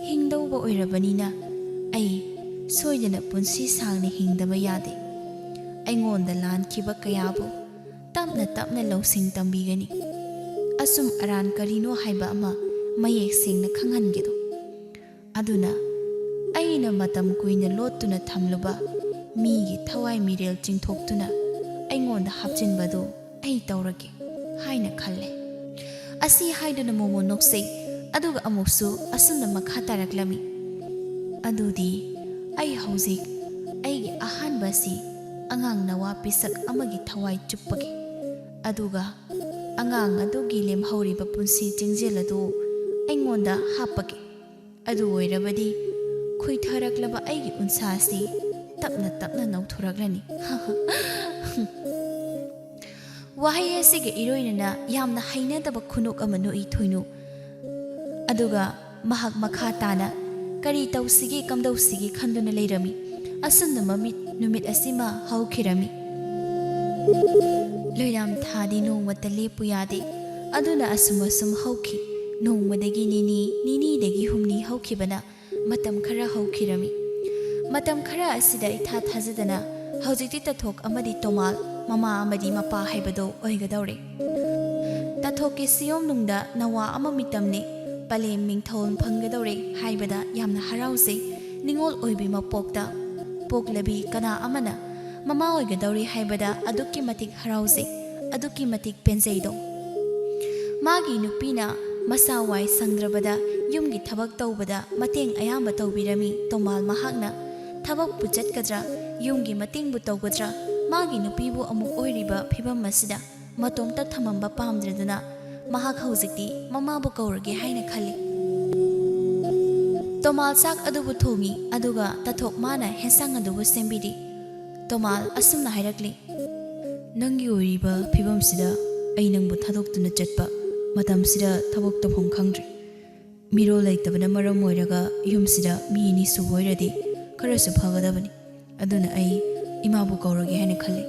ꯍꯤꯡꯗꯧꯕ ꯑꯣꯏꯔꯕꯅꯤꯅ ꯑꯩ ꯁꯣꯏꯗꯅ ꯄꯨꯟꯁꯤ ꯁꯥꯡꯅ ꯍꯤꯡꯗꯕ ꯌꯥꯗꯦ꯫ ꯑꯩꯉꯣꯟꯗ ꯂꯥꯟꯈꯤꯕ ꯀꯌꯥꯕꯨ ꯇꯞꯅ ꯇꯞꯅ ꯂꯧꯁꯤꯡ ꯇꯝꯕꯤꯒꯅꯤ꯫ ꯑꯆꯨꯝ ꯑꯔꯥꯟ ꯀꯔꯤꯅꯣ ꯍꯥꯏꯕ ꯑꯃ ꯃꯌꯦꯛ ꯁꯦꯡꯅ ꯈꯪꯍꯟꯒꯦꯗꯣ꯫ ꯑꯗꯨꯅ ꯑꯩꯅ ꯃꯇꯝ ꯀꯨꯏꯅ ꯂꯣꯠꯇꯨꯅ ꯊꯝꯂꯨꯕ ꯃꯤꯒꯤ ꯊꯋꯥꯏ ꯃꯤꯔꯦꯜ ꯆꯤꯡꯊꯣꯛꯇꯨꯅ ꯑꯩꯉꯣꯟꯗ ꯍꯥꯞꯆꯤꯟꯕꯗꯨ ꯑꯩ ꯇꯧꯔꯒꯦ ꯍꯥꯏꯅ ꯈꯜꯂꯦ"꯫ ꯑꯁꯤ ꯍꯥꯏꯗꯨꯅ ꯃꯣꯃꯣ ꯅꯣꯛꯆꯩ꯫ ꯑꯗꯨꯒ ꯑꯃꯨꯛꯁꯨ ꯑꯁꯨꯝꯅ ꯃꯈꯥ ꯇꯥꯔꯛꯂꯝꯃꯤ, "ꯑꯗꯨꯗꯤ ꯑꯩ ꯍꯧꯖꯤꯛ ꯑꯩꯒꯤ ꯑꯍꯥꯟꯕ ꯑꯁꯤ ꯑꯉꯥꯡ ꯅꯋꯥ ꯄꯤꯁꯛ ꯑꯃꯒꯤ ꯊꯋꯥꯏ ꯆꯨꯞꯄꯒꯦ꯫ ꯑꯗꯨꯒ ꯑꯉꯥꯡ ꯑꯗꯨꯒꯤ ꯂꯦꯝꯍꯧꯔꯤꯕ ꯄꯨꯟꯁꯤ ꯆꯤꯡꯖꯦꯜ ꯑꯗꯨ ꯑꯩꯉꯣꯟꯗ ꯍꯥꯞꯄꯒꯦ꯫ ꯑꯗꯨ ꯑꯣꯏꯔꯕꯗꯤ ꯈꯨꯏꯊꯔꯛꯂꯕ ꯑꯩꯒꯤ ꯎꯟꯁꯥ ꯑꯁꯤ ꯇꯞꯅ ꯇꯞꯅ ꯅꯧꯊꯣꯔꯛꯂꯅꯤ"꯫ ꯋꯥꯍꯩ ꯑꯁꯤꯒ ꯏꯔꯣꯏꯅꯅ ꯌꯥꯝꯅ ꯍꯩꯅꯗꯕ ꯈꯨꯅꯣꯛ ꯑꯃ ꯅꯣꯛꯏ ꯊꯣꯏꯅꯨ꯫ ꯑꯗꯨꯒ ꯃꯍꯥꯛ ꯃꯈꯥ ꯇꯥꯅ ꯀꯔꯤ ꯇꯧꯁꯤꯒꯦ ꯀꯝꯗꯧꯁꯤꯒꯦ ꯈꯟꯗꯨꯅ ꯂꯩꯔꯝꯃꯤ꯫ ꯑꯁꯨꯝꯅ ꯃꯃꯤꯠ ꯅꯨꯃꯤꯠ ꯑꯁꯤꯃ ꯍꯧꯈꯤꯔꯝꯃꯤ꯫ ꯂꯣꯏꯔꯥꯝ ꯊꯥꯗꯤ ꯅꯣꯡꯃꯇ ꯂꯦꯞꯄꯨ ꯌꯥꯗꯦ꯫ ꯑꯗꯨꯅ ꯑꯁꯨꯝ ꯑꯁꯨꯝ ꯍꯧꯈꯤ꯫ ꯅꯣꯡꯃꯗꯒꯤ ꯅꯤꯅꯤ, ꯅꯤꯅꯤꯗꯒꯤ ꯍꯨꯝꯅꯤ ꯍꯧꯈꯤꯕꯅ ꯃꯇꯝ ꯈꯔ ꯍꯧꯈꯤꯔꯝꯃꯤ꯫ ꯃꯇꯝ ꯈꯔ ꯑꯁꯤꯗ ꯏꯊꯥ ꯊꯥꯖꯗꯅ ꯍꯧꯖꯤꯛꯇꯤ ꯇꯥꯊꯣꯛ ꯑꯃꯗꯤ ꯇꯣꯃꯥꯜ, ꯃꯃꯥ ꯑꯃꯗꯤ ꯃꯄꯥ ꯍꯥꯏꯕꯗꯣ ꯑꯣꯏꯒꯗꯧꯔꯦ꯫ ꯇꯥꯊꯣꯛꯀꯤ ꯁꯤꯌꯣꯝꯅꯨꯡꯗ ꯅꯋꯥ ꯑꯃ ꯃꯤꯇꯝꯅꯦ, ꯄꯂꯦꯝ ꯃꯤꯡꯊꯣꯜ ꯐꯪꯒꯗꯧꯔꯦ ꯍꯥꯏꯕꯗ ꯌꯥꯝꯅ ꯍꯔꯥꯎꯖꯩ꯫ ꯅꯤꯡꯉꯣꯜ ꯑꯣꯏꯕꯤ ꯃꯄꯣꯛꯇ ꯄꯣꯛꯂꯕꯤ ꯀꯅꯥ ꯑꯃꯅ ꯃꯃꯥ ꯑꯣꯏꯒꯗꯧꯔꯦ ꯍꯥꯏꯕꯗ ꯑꯗꯨꯛꯀꯤ ꯃꯇꯤꯛ ꯍꯔꯥꯎꯖꯩ, ꯑꯗꯨꯛꯀꯤ ꯃꯇꯤꯛ ꯄꯦꯟꯖꯩꯗꯣ꯫ ꯃꯥꯒꯤ ꯅꯨꯄꯤꯅ ꯃꯁꯥ ꯋꯥꯏ ꯁꯪꯗ꯭ꯔꯕꯗ ꯌꯨꯝꯒꯤ ꯊꯕꯛ ꯇꯧꯕꯗ ꯃꯇꯦꯡ ꯑꯌꯥꯝꯕ ꯇꯧꯕꯤꯔꯝꯃꯤ꯫ ꯇꯣꯃꯥꯜ ꯃꯍꯥꯛꯅ ꯊꯕꯛꯄꯨ ꯆꯠꯀꯗ꯭ꯔꯥ, ꯌꯨꯝꯒꯤ ꯃꯇꯦꯡꯕꯨ ꯇꯧꯒꯗ꯭ꯔꯥ, ꯃꯥꯒꯤ ꯅꯨꯄꯤꯕꯨ ꯑꯃꯨꯛ ꯑꯣꯏꯔꯤꯕ ꯐꯤꯕꯝ ꯑꯁꯤꯗ ꯃꯇꯣꯝꯇ ꯊꯝꯃꯝꯕ ꯄꯥꯝꯗ꯭ꯔꯗꯨꯅ ꯃꯍꯥꯛ ꯍꯧꯖꯤꯛꯇꯤ ꯃꯃꯥꯕꯨ ꯀꯧꯔꯒꯦ ꯍꯥꯏꯅ ꯈꯜꯂꯤ꯫ ꯇꯣꯃꯥꯜ ꯆꯥꯛ ꯑꯗꯨꯕꯨ ꯊꯣꯡꯉꯤ, ꯑꯗꯨꯒ ꯇꯥꯊꯣꯛ ꯃꯥꯅ ꯍꯦꯟꯁꯥꯡ ꯑꯗꯨꯕꯨ ꯁꯦꯝꯕꯤꯔꯤ꯫ ꯇꯣꯃꯥꯜ ꯑꯁꯨꯝꯅ ꯍꯥꯏꯔꯛꯂꯤ, "ꯅꯪꯒꯤ ꯑꯣꯏꯔꯤꯕ ꯐꯤꯕꯝꯁꯤꯗ ꯑꯩ ꯅꯪꯕꯨ ꯊꯥꯗꯣꯛꯇꯨꯅ ꯆꯠꯄ ꯃꯇꯝꯁꯤꯗ ꯊꯕꯛ ꯇꯧꯐꯝ ꯈꯪꯗ꯭ꯔꯦ꯫ ꯃꯤꯔꯣꯜ ꯂꯩꯇꯕꯅ ꯃꯔꯝ ꯑꯣꯏꯔꯒ ꯌꯨꯝꯁꯤꯗ ꯃꯤ ꯑꯅꯤ ꯁꯨꯕ ꯑꯣꯏꯔꯗꯤ ꯈꯔꯁꯨ ꯐꯒꯗꯕꯅꯤ꯫ ꯑꯗꯨꯅ ꯑꯩ ꯏꯃꯥꯕꯨ ꯀꯧꯔꯒꯦ ꯍꯥꯏꯅ ꯈꯜꯂꯤ꯫"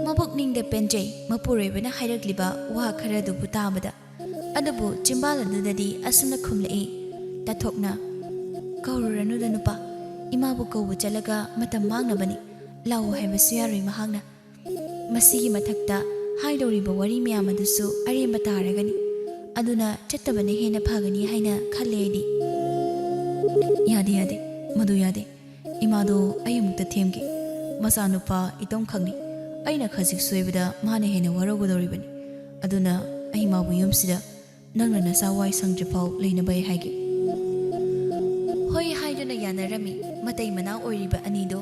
ꯃꯄꯨꯛꯅꯤꯡꯗ ꯄꯦꯟꯖꯩ꯫ ꯃꯄꯨꯔꯣꯏꯕꯅ ꯍꯥꯏꯔꯛꯂꯤꯕ ꯋꯥ ꯈꯔꯗꯨꯕꯨ ꯇꯥꯕꯗ꯫ ꯑꯗꯨꯕꯨ ꯆꯤꯝꯕꯥꯜ ꯑꯗꯨꯗꯗꯤ ꯑꯁꯨꯝꯅ ꯈꯨꯝꯂꯛꯏ, ꯇꯥꯊꯣꯛꯅ, "ꯀꯧꯔꯨꯔꯅꯨꯗ ꯅꯨꯄꯥ, ꯏꯃꯥꯕꯨ ꯀꯧꯕ ꯆꯠꯂꯒ ꯃꯇꯝ ꯃꯥꯡꯅꯕꯅꯤ꯫ ꯂꯥꯛꯑꯣ ꯍꯥꯏꯕꯁꯨ ꯌꯥꯔꯣꯏ ꯃꯍꯥꯛꯅ꯫ ꯃꯁꯤꯒꯤ ꯃꯊꯛꯇ ꯍꯥꯏꯗꯧꯔꯤꯕ ꯋꯥꯔꯤ ꯃꯌꯥꯝ ꯑꯗꯨꯁꯨ ꯑꯔꯦꯝꯕ ꯇꯥꯔꯒꯅꯤ꯫ ꯑꯗꯨꯅ ꯆꯠꯇꯕꯅ ꯍꯦꯟꯅ ꯐꯒꯅꯤ ꯍꯥꯏꯅ ꯈꯜꯂꯦ ꯑꯩꯗꯤ꯫" "ꯌꯥꯗꯦ, ꯌꯥꯗꯦ, ꯃꯗꯨ ꯌꯥꯗꯦ꯫ ꯏꯃꯥꯗꯣ ꯑꯩ ꯑꯃꯨꯛꯇ ꯊꯦꯝꯒꯦ꯫ ꯃꯆꯥꯅꯨꯄꯥ ꯏꯇꯣꯝꯈꯛꯅꯤ꯫ ꯑꯩꯅ ꯈꯖꯤꯛ ꯁꯣꯏꯕꯗ ꯃꯥꯅ ꯍꯦꯟꯅ ꯋꯥꯔꯧꯒꯗꯧꯔꯤꯕꯅꯤ꯫ ꯑꯗꯨꯅ ꯑꯩ ꯃꯥꯕꯨ ꯌꯨꯝꯁꯤꯗ ꯅꯪꯅ ꯅꯁꯥ ꯋꯥꯏ ꯁꯪꯗ꯭ꯔꯤꯐꯥꯎ ꯂꯩꯅꯕ ꯑꯩ ꯍꯥꯏꯒꯦ꯫" ꯍꯣꯏ ꯍꯥꯏꯗꯨꯅ ꯌꯥꯅꯔꯝꯃꯤ꯫ ꯃꯇꯩ ꯃꯅꯥꯎ ꯑꯣꯏꯔꯤꯕ ꯑꯅꯤꯗꯨ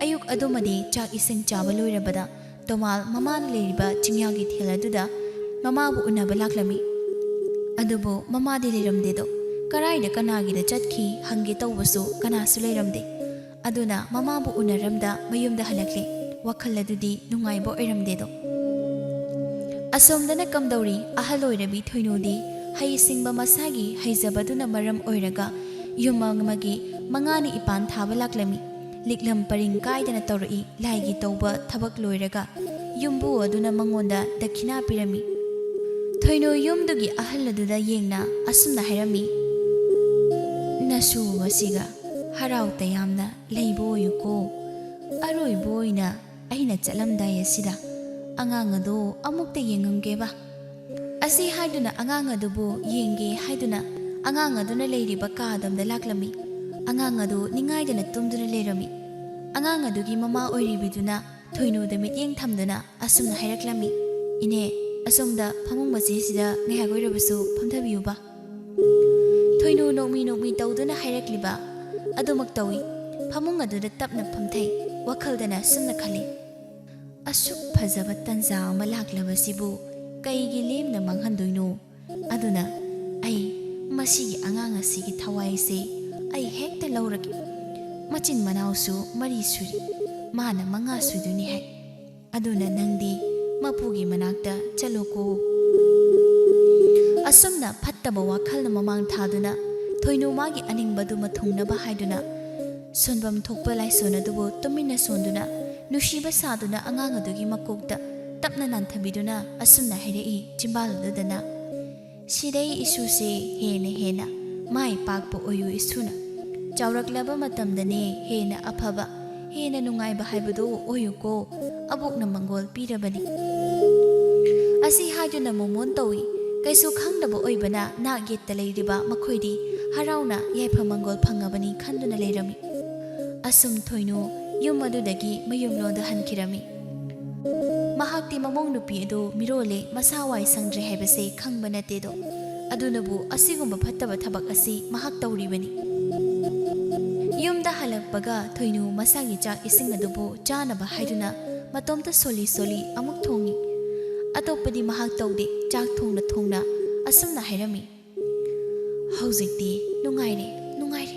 ꯑꯌꯨꯛ ꯑꯗꯨꯃꯗꯤ ꯆꯥꯛ ꯏꯁꯤꯡ ꯆꯥꯕ ꯂꯣꯏꯔꯕꯗ ꯇꯣꯃꯥꯜ ꯃꯃꯥꯅ ꯂꯩꯔꯤꯕ ꯆꯤꯡꯌꯥꯒꯤ ꯊꯦꯜ ꯑꯗꯨꯗ ꯃꯃꯥꯕꯨ ꯎꯅꯕ ꯂꯥꯛꯂꯝꯃꯤ꯫ ꯑꯗꯨꯕꯨ ꯃꯃꯥꯗꯤ ꯂꯩꯔꯝꯗꯦꯗꯣ꯫ ꯀꯔꯥꯏꯗ ꯀꯅꯥꯒꯤꯗ ꯆꯠꯈꯤ ꯍꯪꯒꯦ ꯇꯧꯕꯁꯨ ꯀꯅꯥꯁꯨ ꯂꯩꯔꯝꯗꯦ꯫ ꯑꯗꯨꯅ ꯃꯃꯥꯕꯨ ꯎꯅꯔꯝꯗ ꯃꯌꯨꯝꯗ ꯍꯜꯂꯛꯂꯦ꯫ ꯋꯥꯈꯜ ꯑꯗꯨꯗꯤ ꯅꯨꯡꯉꯥꯏꯕ ꯑꯣꯏꯔꯝꯗꯦꯗꯣ꯫ ꯑꯁꯣꯝꯗꯅ ꯀꯝꯗꯧꯔꯤ? ꯑꯍꯜ ꯑꯣꯏꯔꯕꯤ ꯊꯣꯏꯅꯨꯗꯤ ꯍꯩ ꯁꯤꯡꯕ ꯃꯁꯥꯒꯤ ꯍꯩꯖꯕꯗꯨꯅ ꯃꯔꯝ ꯑꯣꯏꯔꯒ ꯌꯨꯝ ꯑꯃꯒꯤ ꯃꯉꯥꯅꯤ ꯏꯄꯥꯟ ꯊꯥꯕ ꯂꯥꯛꯂꯝꯃꯤ꯫ ꯂꯤꯛꯂꯝ ꯄꯔꯤꯡ ꯀꯥꯏꯗꯅ ꯇꯧꯔꯛꯏ꯫ ꯂꯥꯏꯒꯤ ꯇꯧꯕ ꯊꯕꯛ ꯂꯣꯏꯔꯒ ꯌꯨꯝꯕꯨ ꯑꯗꯨꯅ ꯃꯉꯣꯟꯗ ꯗꯈꯤꯅꯥ ꯄꯤꯔꯝꯃꯤ꯫ ꯊꯣꯏꯅꯨ ꯌꯨꯝꯗꯨꯒꯤ ꯑꯍꯜ ꯑꯗꯨꯗ ꯌꯦꯡꯅ ꯑꯁꯨꯝꯅ ꯍꯥꯏꯔꯝꯃꯤ, "ꯅꯁꯨ ꯑꯁꯤꯒ ꯍꯔꯥꯎ ꯇꯌꯥꯝꯅ ꯂꯩꯕ ꯑꯣꯏꯌꯨꯀꯣ꯫ ꯑꯔꯣꯏꯕ ꯑꯣꯏꯅ ꯑꯩꯅ ꯆꯠꯂꯝꯗꯥꯏ ꯑꯁꯤꯗ ꯑꯉꯥꯡ ꯑꯗꯣ ꯑꯃꯨꯛꯇ ꯌꯦꯡꯉꯝꯒꯦꯕ꯫" ꯑꯁꯤ ꯍꯥꯏꯗꯨꯅ ꯑꯉꯥꯡ ꯑꯗꯨꯕꯨ ꯌꯦꯡꯒꯦ ꯍꯥꯏꯗꯨꯅ ꯑꯉꯥꯡ ꯑꯗꯨꯅ ꯂꯩꯔꯤꯕ ꯀꯥ ꯑꯗꯣꯝꯗ ꯂꯥꯛꯂꯝꯃꯤ꯫ ꯑꯉꯥꯡ ꯑꯗꯨ ꯅꯤꯡꯉꯥꯏꯗꯅ ꯇꯨꯝꯗꯨꯅ ꯂꯩꯔꯝꯃꯤ꯫ ꯑꯉꯥꯡ ꯑꯗꯨꯒꯤ ꯃꯃꯥ ꯑꯣꯏꯔꯤꯕꯤꯗꯨꯅ ꯊꯣꯏꯅꯨꯗ ꯃꯤꯠꯌꯦꯡ ꯊꯝꯗꯨꯅ ꯑꯁꯨꯝꯅ ꯍꯥꯏꯔꯛꯂꯝꯃꯤ, "ꯏꯅꯦ, ꯑꯁꯣꯝꯗ ꯐꯃꯨꯡ ꯃꯆꯦꯁꯤꯗ ꯉꯥꯏꯍꯥꯛ ꯑꯣꯏꯔꯕꯁꯨ ꯐꯝꯊꯕꯤꯌꯨꯕ꯫" ꯊꯣꯏꯅꯨ ꯅꯣꯛꯃꯤ ꯅꯣꯛꯃꯤ ꯇꯧꯗꯨꯅ ꯍꯥꯏꯔꯛꯂꯤꯕ ꯑꯗꯨꯃꯛ ꯇꯧꯏ꯫ ꯐꯃꯨꯡ ꯑꯗꯨꯗ ꯇꯞꯅ ꯐꯝꯊꯩ꯫ ꯋꯥꯈꯜꯗꯅ ꯑꯁꯨꯝꯅ ꯈꯜꯂꯤ, "ꯑꯁꯨꯛ ꯐꯖꯕ ꯇꯟꯖꯥ ꯑꯃ ꯂꯥꯛꯂꯕꯁꯤꯕꯨ ꯀꯩꯒꯤ ꯂꯦꯝꯅ ꯃꯥꯡꯍꯟꯗꯣꯏꯅꯣ? ꯑꯗꯨꯅ ꯑꯩ ꯃꯁꯤꯒꯤ ꯑꯉꯥꯡ ꯑꯁꯤꯒꯤ ꯊꯋꯥꯏꯁꯦ ꯑꯩ ꯍꯦꯛꯇ ꯂꯧꯔꯒꯦ꯫ ꯃꯆꯤꯟ ꯃꯅꯥꯎꯁꯨ ꯃꯔꯤ ꯁꯨꯔꯤ꯫ ꯃꯥꯅ ꯃꯉꯥ ꯁꯨꯗꯣꯏꯅꯤ ꯍꯥꯏ꯫ ꯑꯗꯨꯅ ꯅꯪꯗꯤ ꯃꯄꯨꯒꯤ ꯃꯅꯥꯛꯇ ꯆꯠꯂꯣꯀꯣ꯫ ꯑꯁꯨꯝꯅ ꯐꯠꯇꯕ ꯋꯥꯈꯜꯅ ꯃꯃꯥꯡ ꯊꯥꯗꯨꯅ ꯊꯣꯏꯅꯨ ꯃꯥꯒꯤ ꯑꯅꯤꯡꯕꯗꯨ ꯃꯊꯨꯡꯅꯕ ꯍꯥꯏꯗꯨꯅ ꯁꯣꯟꯐꯝ ꯊꯣꯛꯄ ꯂꯥꯏꯁꯣꯟ ꯑꯗꯨꯕꯨ ꯇꯨꯃꯤꯟꯅ ꯁꯣꯟꯗꯨꯅ ꯅꯨꯡꯁꯤꯕ ꯁꯥꯗꯨꯅ ꯑꯉꯥꯡ ꯑꯗꯨꯒꯤ ꯃꯀꯣꯛꯇ ꯇꯞꯅ ꯅꯥꯟꯊꯕꯤꯗꯨꯅ ꯑꯁꯨꯝꯅ ꯍꯥꯏꯔꯛꯏ ꯆꯤꯝꯕꯥꯜ ꯑꯗꯨꯗꯅ, "ꯁꯤꯗꯩ ꯏꯁꯨꯁꯦ ꯍꯦꯟꯅ ꯍꯦꯟꯅ ꯃꯥꯏ ꯄꯥꯛꯄ ꯑꯣꯏꯌꯨ ꯏꯁꯨꯅ꯫ ꯆꯥꯎꯔꯛꯂꯕ ꯃꯇꯝꯗꯅꯦ ꯍꯦꯟꯅ ꯑꯐꯕ, ꯍꯦꯟꯅ ꯅꯨꯡꯉꯥꯏꯕ ꯍꯥꯏꯕꯗꯨ ꯑꯣꯏꯌꯨꯀꯣ꯫ ꯑꯕꯣꯛꯅ ꯃꯪꯒꯣꯜ ꯄꯤꯔꯕꯅꯤ"꯫ ꯑꯁꯤ ꯍꯥꯏꯗꯨꯅ ꯃꯣꯃꯣꯟ ꯇꯧꯏ꯫ ꯀꯩꯁꯨ ꯈꯪꯗꯕ ꯑꯣꯏꯕꯅ ꯅꯥꯛ ꯌꯦꯠꯇ ꯂꯩꯔꯤꯕ ꯃꯈꯣꯏꯗꯤ ꯍꯔꯥꯎꯅ ꯌꯥꯏꯐ ꯃꯪꯒꯣꯜ ꯐꯪꯉꯕꯅꯤ ꯈꯟꯗꯨꯅ ꯂꯩꯔꯝꯃꯤ꯫ ꯑꯁꯨꯝ ꯊꯣꯏꯅꯨ ꯌꯨꯝ ꯑꯗꯨꯗꯒꯤ ꯃꯌꯨꯝꯂꯣꯝꯗ ꯍꯟꯈꯤꯔꯝꯃꯤ꯫ ꯃꯍꯥꯛꯇꯤ ꯃꯃꯧ ꯅꯨꯄꯤ ꯑꯗꯨ ꯃꯤꯔꯣꯜꯂꯦ, ꯃꯁꯥ ꯋꯥꯏ ꯁꯪꯗ꯭ꯔꯦ ꯍꯥꯏꯕꯁꯤ ꯈꯪꯕ ꯅꯠꯇꯦꯗꯣ꯫ ꯑꯗꯨꯅꯕꯨ ꯑꯁꯤꯒꯨꯝꯕ ꯐꯠꯇꯕ ꯊꯕꯛ ꯑꯁꯤ ꯃꯍꯥꯛ ꯇꯧꯔꯤꯕꯅꯤ꯫ ꯌꯨꯝꯗ ꯍꯜꯂꯛꯄꯒ ꯊꯣꯏꯅꯨ ꯃꯁꯥꯒꯤ ꯆꯥꯛ ꯏꯁꯤꯡ ꯑꯗꯨꯕꯨ ꯆꯥꯅꯕ ꯍꯥꯏꯗꯨꯅ ꯃꯇꯣꯝꯇ ꯁꯣꯜꯂꯤ ꯁꯣꯜꯂꯤ ꯑꯃꯨꯛ ꯊꯣꯡꯉꯤ꯫ ꯑꯇꯣꯞꯄꯗꯤ ꯃꯍꯥꯛ ꯇꯧꯗꯦ, ꯆꯥꯛ ꯊꯣꯡꯅ ꯊꯣꯡꯅ ꯑꯁꯨꯝꯅ ꯍꯥꯏꯔꯝꯃꯤ, "ꯍꯧꯖꯤꯛꯇꯤ ꯅꯨꯡꯉꯥꯏꯔꯦ, ꯅꯨꯡꯉꯥꯏꯔꯦ꯫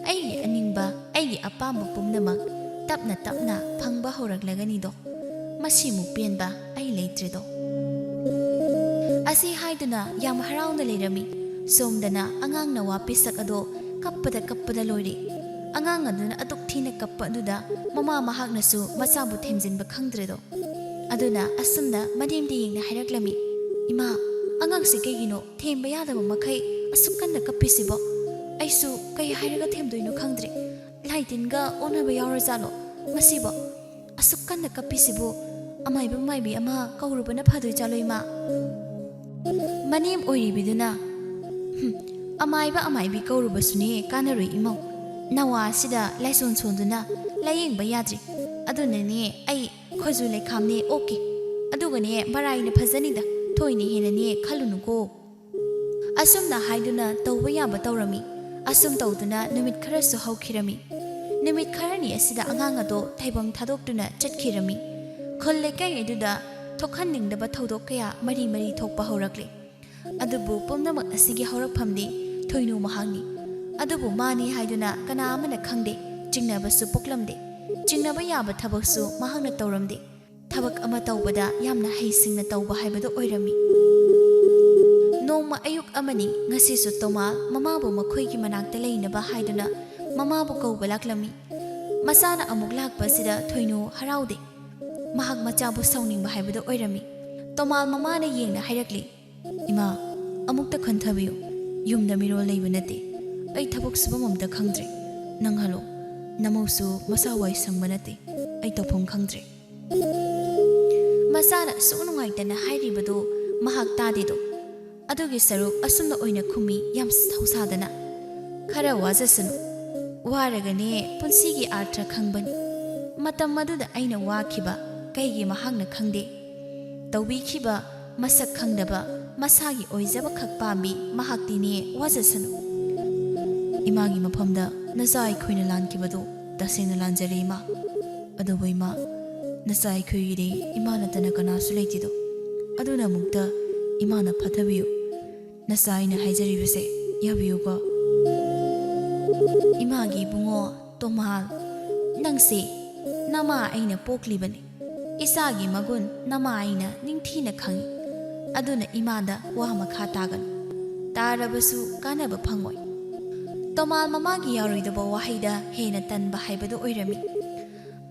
ꯑꯩꯒꯤ ꯑꯅꯤꯡꯕ, ꯑꯩꯒꯤ ꯑꯄꯥꯝꯕ ꯄꯨꯝꯅꯃꯛ ꯇꯞꯅ ꯇꯞꯅ ꯐꯪꯕ ꯍꯧꯔꯛꯂꯒꯅꯤꯗꯣ꯫ ꯃꯁꯤꯃꯨꯛ ꯄꯦꯟꯕ ꯑꯩ ꯂꯩꯇ꯭ꯔꯦꯗꯣ"꯫ ꯑꯁꯤ ꯍꯥꯏꯗꯨꯅ ꯌꯥꯝ ꯍꯔꯥꯎꯅ ꯂꯩꯔꯝꯃꯤ꯫ ꯁꯣꯝꯗꯅ ꯑꯉꯥꯡ ꯅꯋꯥ ꯄꯤꯁꯛ ꯑꯗꯣ ꯀꯞꯄꯗ ꯀꯞꯄꯗ ꯂꯣꯏꯔꯦ꯫ ꯑꯉꯥꯡ ꯑꯗꯨꯅ ꯑꯗꯨꯛ ꯊꯤꯅ ꯀꯞꯄ ꯑꯗꯨꯗ ꯃꯃꯥ ꯃꯍꯥꯛꯅꯁꯨ ꯃꯆꯥꯕꯨ ꯊꯦꯝꯖꯤꯟꯕ ꯈꯪꯗ꯭ꯔꯦꯗꯣ꯫ ꯑꯗꯨꯅ ꯑꯁꯨꯝꯅ ꯃꯅꯦꯝꯗ ꯌꯦꯡꯅ ꯍꯥꯏꯔꯛꯂꯝꯃꯤ, "ꯏꯃꯥ, ꯑꯉꯥꯡꯁꯤ ꯀꯩꯒꯤꯅꯣ ꯊꯦꯝꯕ ꯌꯥꯗꯕ ꯃꯈꯩ ꯑꯁꯨꯛ ꯀꯟꯅ ꯀꯞꯄꯤꯁꯤꯕꯣ? ꯑꯩꯁꯨ ꯀꯩ ꯍꯥꯏꯔꯒ ꯊꯦꯝꯗꯣꯏꯅꯣ ꯈꯪꯗ꯭ꯔꯦ꯫ ꯂꯥꯏ ꯇꯤꯟꯒ ꯑꯣꯟꯅꯕ ꯌꯥꯎꯔꯖꯥꯠꯂꯣ ꯃꯁꯤꯕꯣ? ꯑꯁꯨꯛ ꯀꯟꯅ ꯀꯞꯄꯤꯁꯤꯕꯨ ꯑꯃꯥꯏꯕ ꯃꯥꯏꯕꯤ ꯑꯃ ꯀꯧꯔꯨꯕꯅ ꯐꯗꯣꯏ ꯆꯥꯂꯣ ꯏꯃꯥ?" ꯃꯅꯦꯝ ꯑꯣꯏꯔꯤꯕꯤꯗꯨꯅ, "ꯍꯨꯝ, ꯑꯃꯥꯏꯕ ꯑꯃꯥꯏꯕꯤ ꯀꯧꯔꯨꯕꯁꯨꯅꯦ ꯀꯥꯟꯅꯔꯣꯏ ꯏꯃꯧ꯫ ꯅꯋꯥ ꯑꯁꯤꯗ ꯂꯥꯏꯁꯣꯟ ꯁꯣꯟꯗꯨꯅ ꯂꯥꯏꯌꯦꯡꯕ ꯌꯥꯗ꯭ꯔꯤ꯫ ꯑꯗꯨꯅꯅꯦ ꯑꯩ ꯈꯣꯏꯖꯨ ꯂꯩꯈꯥꯝꯅꯦ ꯑꯣꯛꯀꯦ꯫ ꯑꯗꯨꯒꯅꯦ ꯃꯔꯥꯏꯅ ꯐꯖꯅꯤꯗ, ꯊꯣꯏꯅ ꯍꯦꯟꯅꯅꯦ ꯈꯜꯂꯨꯅꯨꯀꯣ"꯫ ꯑꯁꯨꯝꯅ ꯍꯥꯏꯗꯨꯅ ꯇꯧꯕ ꯌꯥꯕ ꯇꯧꯔꯝꯃꯤ꯫ ꯑꯁꯨꯝ ꯇꯧꯗꯨꯅ ꯅꯨꯃꯤꯠ ꯈꯔꯁꯨ ꯍꯧꯈꯤꯔꯝꯃꯤ꯫ ꯅꯨꯃꯤꯠ ꯈꯔꯅꯤ ꯑꯁꯤꯗ ꯑꯉꯥꯡ ꯑꯗꯣ ꯊꯩꯕꯣꯡ ꯊꯥꯗꯣꯛꯇꯨꯅ ꯆꯠꯈꯤꯔꯝꯃꯤ꯫ ꯈꯨꯜ ꯂꯩꯀꯥꯏ ꯑꯗꯨꯗ ꯊꯣꯛꯍꯟꯅꯤꯡꯗꯕ ꯊꯧꯗꯣꯛ ꯀꯌꯥ ꯃꯔꯤ ꯃꯔꯤ ꯊꯣꯛꯄ ꯍꯧꯔꯛꯂꯦ꯫ ꯑꯗꯨꯕꯨ ꯄꯨꯝꯅꯃꯛ ꯑꯁꯤꯒꯤ ꯍꯧꯔꯛꯐꯝꯗꯤ ꯊꯣꯏꯅꯨ ꯃꯍꯥꯛꯅꯤ꯫ ꯑꯗꯨꯕꯨ ꯃꯥꯅꯤ ꯍꯥꯏꯗꯨꯅ ꯀꯅꯥ ꯑꯃꯅ ꯈꯪꯗꯦ, ꯆꯤꯡꯅꯕꯁꯨ ꯄꯣꯛꯂꯝꯗꯦ꯫ ꯆꯤꯡꯅꯕ ꯌꯥꯕ ꯊꯕꯛꯁꯨ ꯃꯍꯥꯛꯅ ꯇꯧꯔꯝꯗꯦ꯫ ꯊꯕꯛ ꯑꯃ ꯇꯧꯕꯗ ꯌꯥꯝꯅ ꯍꯩꯁꯤꯡꯅ ꯇꯧꯕ ꯍꯥꯏꯕꯗꯨ ꯑꯣꯏꯔꯝꯃꯤ꯫ ꯅꯣꯡꯃ ꯑꯌꯨꯛ ꯑꯃꯅꯤ, ꯉꯁꯤꯁꯨ ꯇꯣꯃꯥꯜ ꯃꯃꯥꯕꯨ ꯃꯈꯣꯏꯒꯤ ꯃꯅꯥꯛꯇ ꯂꯩꯅꯕ ꯍꯥꯏꯗꯨꯅ ꯃꯃꯥꯕꯨ ꯀꯧꯕ ꯂꯥꯛꯂꯝꯃꯤ꯫ ꯃꯆꯥꯅ ꯑꯃꯨꯛ ꯂꯥꯛꯄ ꯑꯁꯤꯗ ꯊꯣꯏꯅꯨ ꯍꯔꯥꯎꯗꯦ꯫ ꯃꯍꯥꯛ ꯃꯆꯥꯕꯨ ꯁꯥꯎꯅꯤꯡꯕ ꯍꯥꯏꯕꯗꯨ ꯑꯣꯏꯔꯝꯃꯤ꯫ ꯇꯣꯃꯥꯜ ꯃꯃꯥꯅ ꯌꯦꯡꯅ ꯍꯥꯏꯔꯛꯂꯤ, "ꯏꯃꯥ, ꯑꯃꯨꯛꯇ ꯈꯟꯊꯕꯤꯌꯨ꯫ ꯌꯨꯝꯗ ꯃꯤꯔꯣꯜ ꯂꯩꯕ ꯅꯠꯇꯦ꯫ ꯑꯩ ꯊꯕꯛ ꯁꯨꯐꯝ ꯑꯝꯇ ꯈꯪꯗ꯭ꯔꯦ꯫ ꯅꯪ ꯍꯜꯂꯣ꯫ ꯅꯃꯧꯁꯨ ꯃꯁꯥ ꯋꯥꯏ ꯁꯪꯕ ꯅꯠꯇꯦ꯫ ꯑꯩ ꯇꯧꯐꯝ ꯈꯪꯗ꯭ꯔꯦ꯫" ꯃꯆꯥꯅ ꯑꯁꯨꯛ ꯅꯨꯡꯉꯥꯏꯇꯅ ꯍꯥꯏꯔꯤꯕꯗꯨ ꯃꯍꯥꯛ ꯇꯥꯗꯦꯗꯣ꯫ ꯑꯗꯨꯒꯤ ꯁꯔꯨꯛ ꯑꯁꯨꯝꯅ ꯑꯣꯏꯅ ꯈꯨꯝꯃꯤ, ꯌꯥꯝ ꯊꯧꯁꯥꯗꯅ꯫ "ꯈꯔ ꯋꯥꯖꯁꯅꯨ꯫ ꯋꯥꯔꯒꯅꯦ ꯄꯨꯟꯁꯤꯒꯤ ꯑꯥꯔꯊ ꯈꯪꯕꯅꯤ꯫ ꯃꯇꯝ ꯑꯗꯨꯗ ꯑꯩꯅ ꯋꯥꯈꯤꯕ ꯀꯩꯒꯤ ꯃꯍꯥꯛꯅ ꯈꯪꯗꯦ? ꯇꯧꯕꯤꯈꯤꯕ ꯃꯁꯛ ꯈꯪꯗꯕ ꯃꯁꯥꯒꯤ ꯑꯣꯏꯖꯕ ꯈꯛ ꯄꯥꯝꯕꯤ ꯃꯍꯥꯛꯇꯤꯅꯦ, ꯋꯥꯖꯁꯅꯨ꯫" "ꯏꯃꯥꯒꯤ ꯃꯐꯝꯗ ꯅꯆꯥ ꯑꯩꯈꯣꯏꯅ ꯂꯥꯟꯈꯤꯕꯗꯨ ꯇꯁꯦꯡꯅ ꯂꯥꯟꯖꯔꯦ, ꯏꯃꯥ꯫ ꯑꯗꯨꯕꯨ ꯏꯃꯥ, ꯅꯆꯥ ꯑꯩꯈꯣꯏꯒꯤꯗꯤ ꯏꯃꯥ ꯅꯠꯇꯅ ꯀꯅꯥꯁꯨ ꯂꯩꯇꯦꯗꯣ꯫ ꯑꯗꯨꯅ ꯑꯃꯨꯛꯇ ꯏꯃꯥꯅ ꯐꯊꯕꯤꯌꯨ꯫ ꯅꯆꯥ ꯑꯩꯅ ꯍꯥꯏꯖꯔꯤꯕꯁꯦ ꯌꯥꯕꯤꯌꯨꯀꯣ꯫" "ꯏꯃꯥꯒꯤ ꯏꯕꯨꯡꯉꯣ ꯇꯣꯃꯥꯜ, ꯅꯪꯁꯦ ꯅꯃꯥ ꯑꯩꯅ ꯄꯣꯛꯂꯤꯕꯅꯤ꯫ ꯏꯆꯥꯒꯤ ꯃꯒꯨꯟ ꯅꯃꯥ ꯑꯩꯅ ꯅꯤꯡꯊꯤꯅ ꯈꯪꯏ꯫ ꯑꯗꯨꯅ ꯏꯃꯥꯗ ꯋꯥ ꯃꯈꯥ ꯇꯥꯒꯅꯨ꯫ ꯇꯥꯔꯕꯁꯨ ꯀꯥꯟꯅꯕ ꯐꯪꯉꯣꯏ꯫" ꯇꯣꯃꯥꯜ ꯃꯃꯥꯒꯤ ꯌꯥꯔꯣꯏꯗꯕ ꯋꯥꯍꯩꯗ ꯍꯦꯟꯅ ꯇꯟꯕ ꯍꯥꯏꯕꯗꯨ ꯑꯣꯏꯔꯝꯃꯤ꯫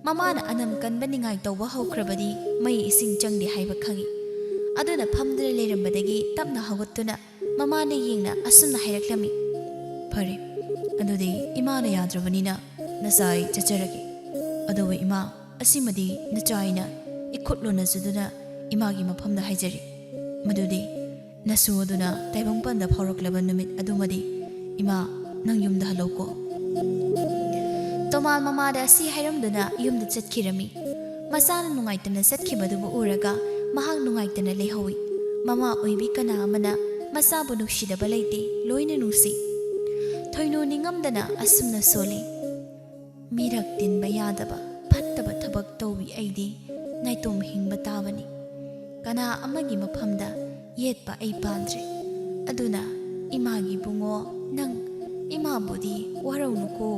ꯃꯃꯥꯅ ꯑꯅꯝ ꯀꯟꯕ ꯅꯤꯡꯉꯥꯏ ꯇꯧꯕ ꯍꯧꯈ꯭ꯔꯕꯗꯤ ꯃꯩ ꯏꯁꯤꯡ ꯆꯪꯗꯦ ꯍꯥꯏꯕ ꯈꯪꯏ꯫ ꯑꯗꯨꯅ ꯐꯝꯗꯨꯅ ꯂꯩꯔꯝꯕꯗꯒꯤ ꯇꯞꯅ ꯍꯧꯒꯠꯇꯨꯅ ꯃꯃꯥꯅ ꯌꯦꯡꯅ ꯑꯁꯨꯝꯅ ꯍꯥꯏꯔꯛꯂꯝꯃꯤ, "ꯐꯔꯦ, ꯑꯗꯨꯗꯤ ꯏꯃꯥꯅ ꯌꯥꯗ꯭ꯔꯕꯅꯤꯅ ꯅꯆꯥ ꯑꯩ ꯆꯠꯆꯔꯒꯦ꯫ ꯑꯗꯨꯕꯨ ꯏꯃꯥ, ꯑꯁꯤꯃꯗꯤ ꯅꯆꯥ ꯑꯩꯅ ꯏꯈꯨꯠ ꯂꯣꯟꯅꯖꯗꯨꯅ ꯏꯃꯥꯒꯤ ꯃꯐꯝꯗ ꯍꯥꯏꯖꯔꯤ꯫ ꯃꯗꯨꯗꯤ ꯅꯁꯨ ꯑꯗꯨꯅ ꯇꯥꯏꯕꯪꯄꯥꯟꯗ ꯐꯥꯎꯔꯛꯂꯕ ꯅꯨꯃꯤꯠ ꯑꯗꯨꯃꯗꯤ ꯏꯃꯥ, ꯅꯪ ꯌꯨꯝꯗ ꯍꯜꯂꯧꯀꯣ꯫" ꯇꯣꯃꯥꯜ ꯃꯃꯥꯗ ꯑꯁꯤ ꯍꯥꯏꯔꯝꯗꯨꯅ ꯌꯨꯝꯗ ꯆꯠꯈꯤꯔꯝꯃꯤ꯫ ꯃꯆꯥꯅ ꯅꯨꯡꯉꯥꯏꯇꯅ ꯆꯠꯈꯤꯕꯗꯨꯕꯨ ꯎꯔꯒ ꯃꯍꯥꯛ ꯅꯨꯡꯉꯥꯏꯇꯅ ꯂꯩꯍꯧꯏ꯫ ꯃꯃꯥ ꯑꯣꯏꯕꯤ ꯀꯅꯥ ꯑꯃꯅ ꯃꯆꯥꯕꯨ ꯅꯨꯡꯁꯤꯗꯕ ꯂꯩꯇꯦ, ꯂꯣꯏꯅ ꯅꯨꯡꯁꯤ꯫ ꯊꯣꯏꯅꯨ ꯅꯤꯡꯉꯝꯗꯅ ꯑꯁꯨꯝꯅ ꯁꯣꯜꯂꯤ, "ꯃꯤꯔꯛ ꯇꯤꯟꯕ ꯌꯥꯗꯕ ꯐꯠꯇꯕ ꯊꯕꯛ ꯇꯧꯕꯤ ꯑꯩꯗꯤ ꯅꯥꯏꯇꯣꯝ ꯍꯤꯡꯕ ꯇꯥꯕꯅꯤ꯫ ꯀꯅꯥ ꯑꯃꯒꯤ ꯃꯐꯝꯗ ꯌꯦꯠꯄ ꯑꯩ ꯄꯥꯝꯗ꯭ꯔꯦ꯫ ꯑꯗꯨꯅ ꯏꯃꯥꯒꯤ ꯏꯕꯨꯡꯉꯣ, ꯅꯪ ꯏꯃꯥꯕꯨꯗꯤ ꯋꯥꯔꯧꯅꯨꯀꯣ꯫"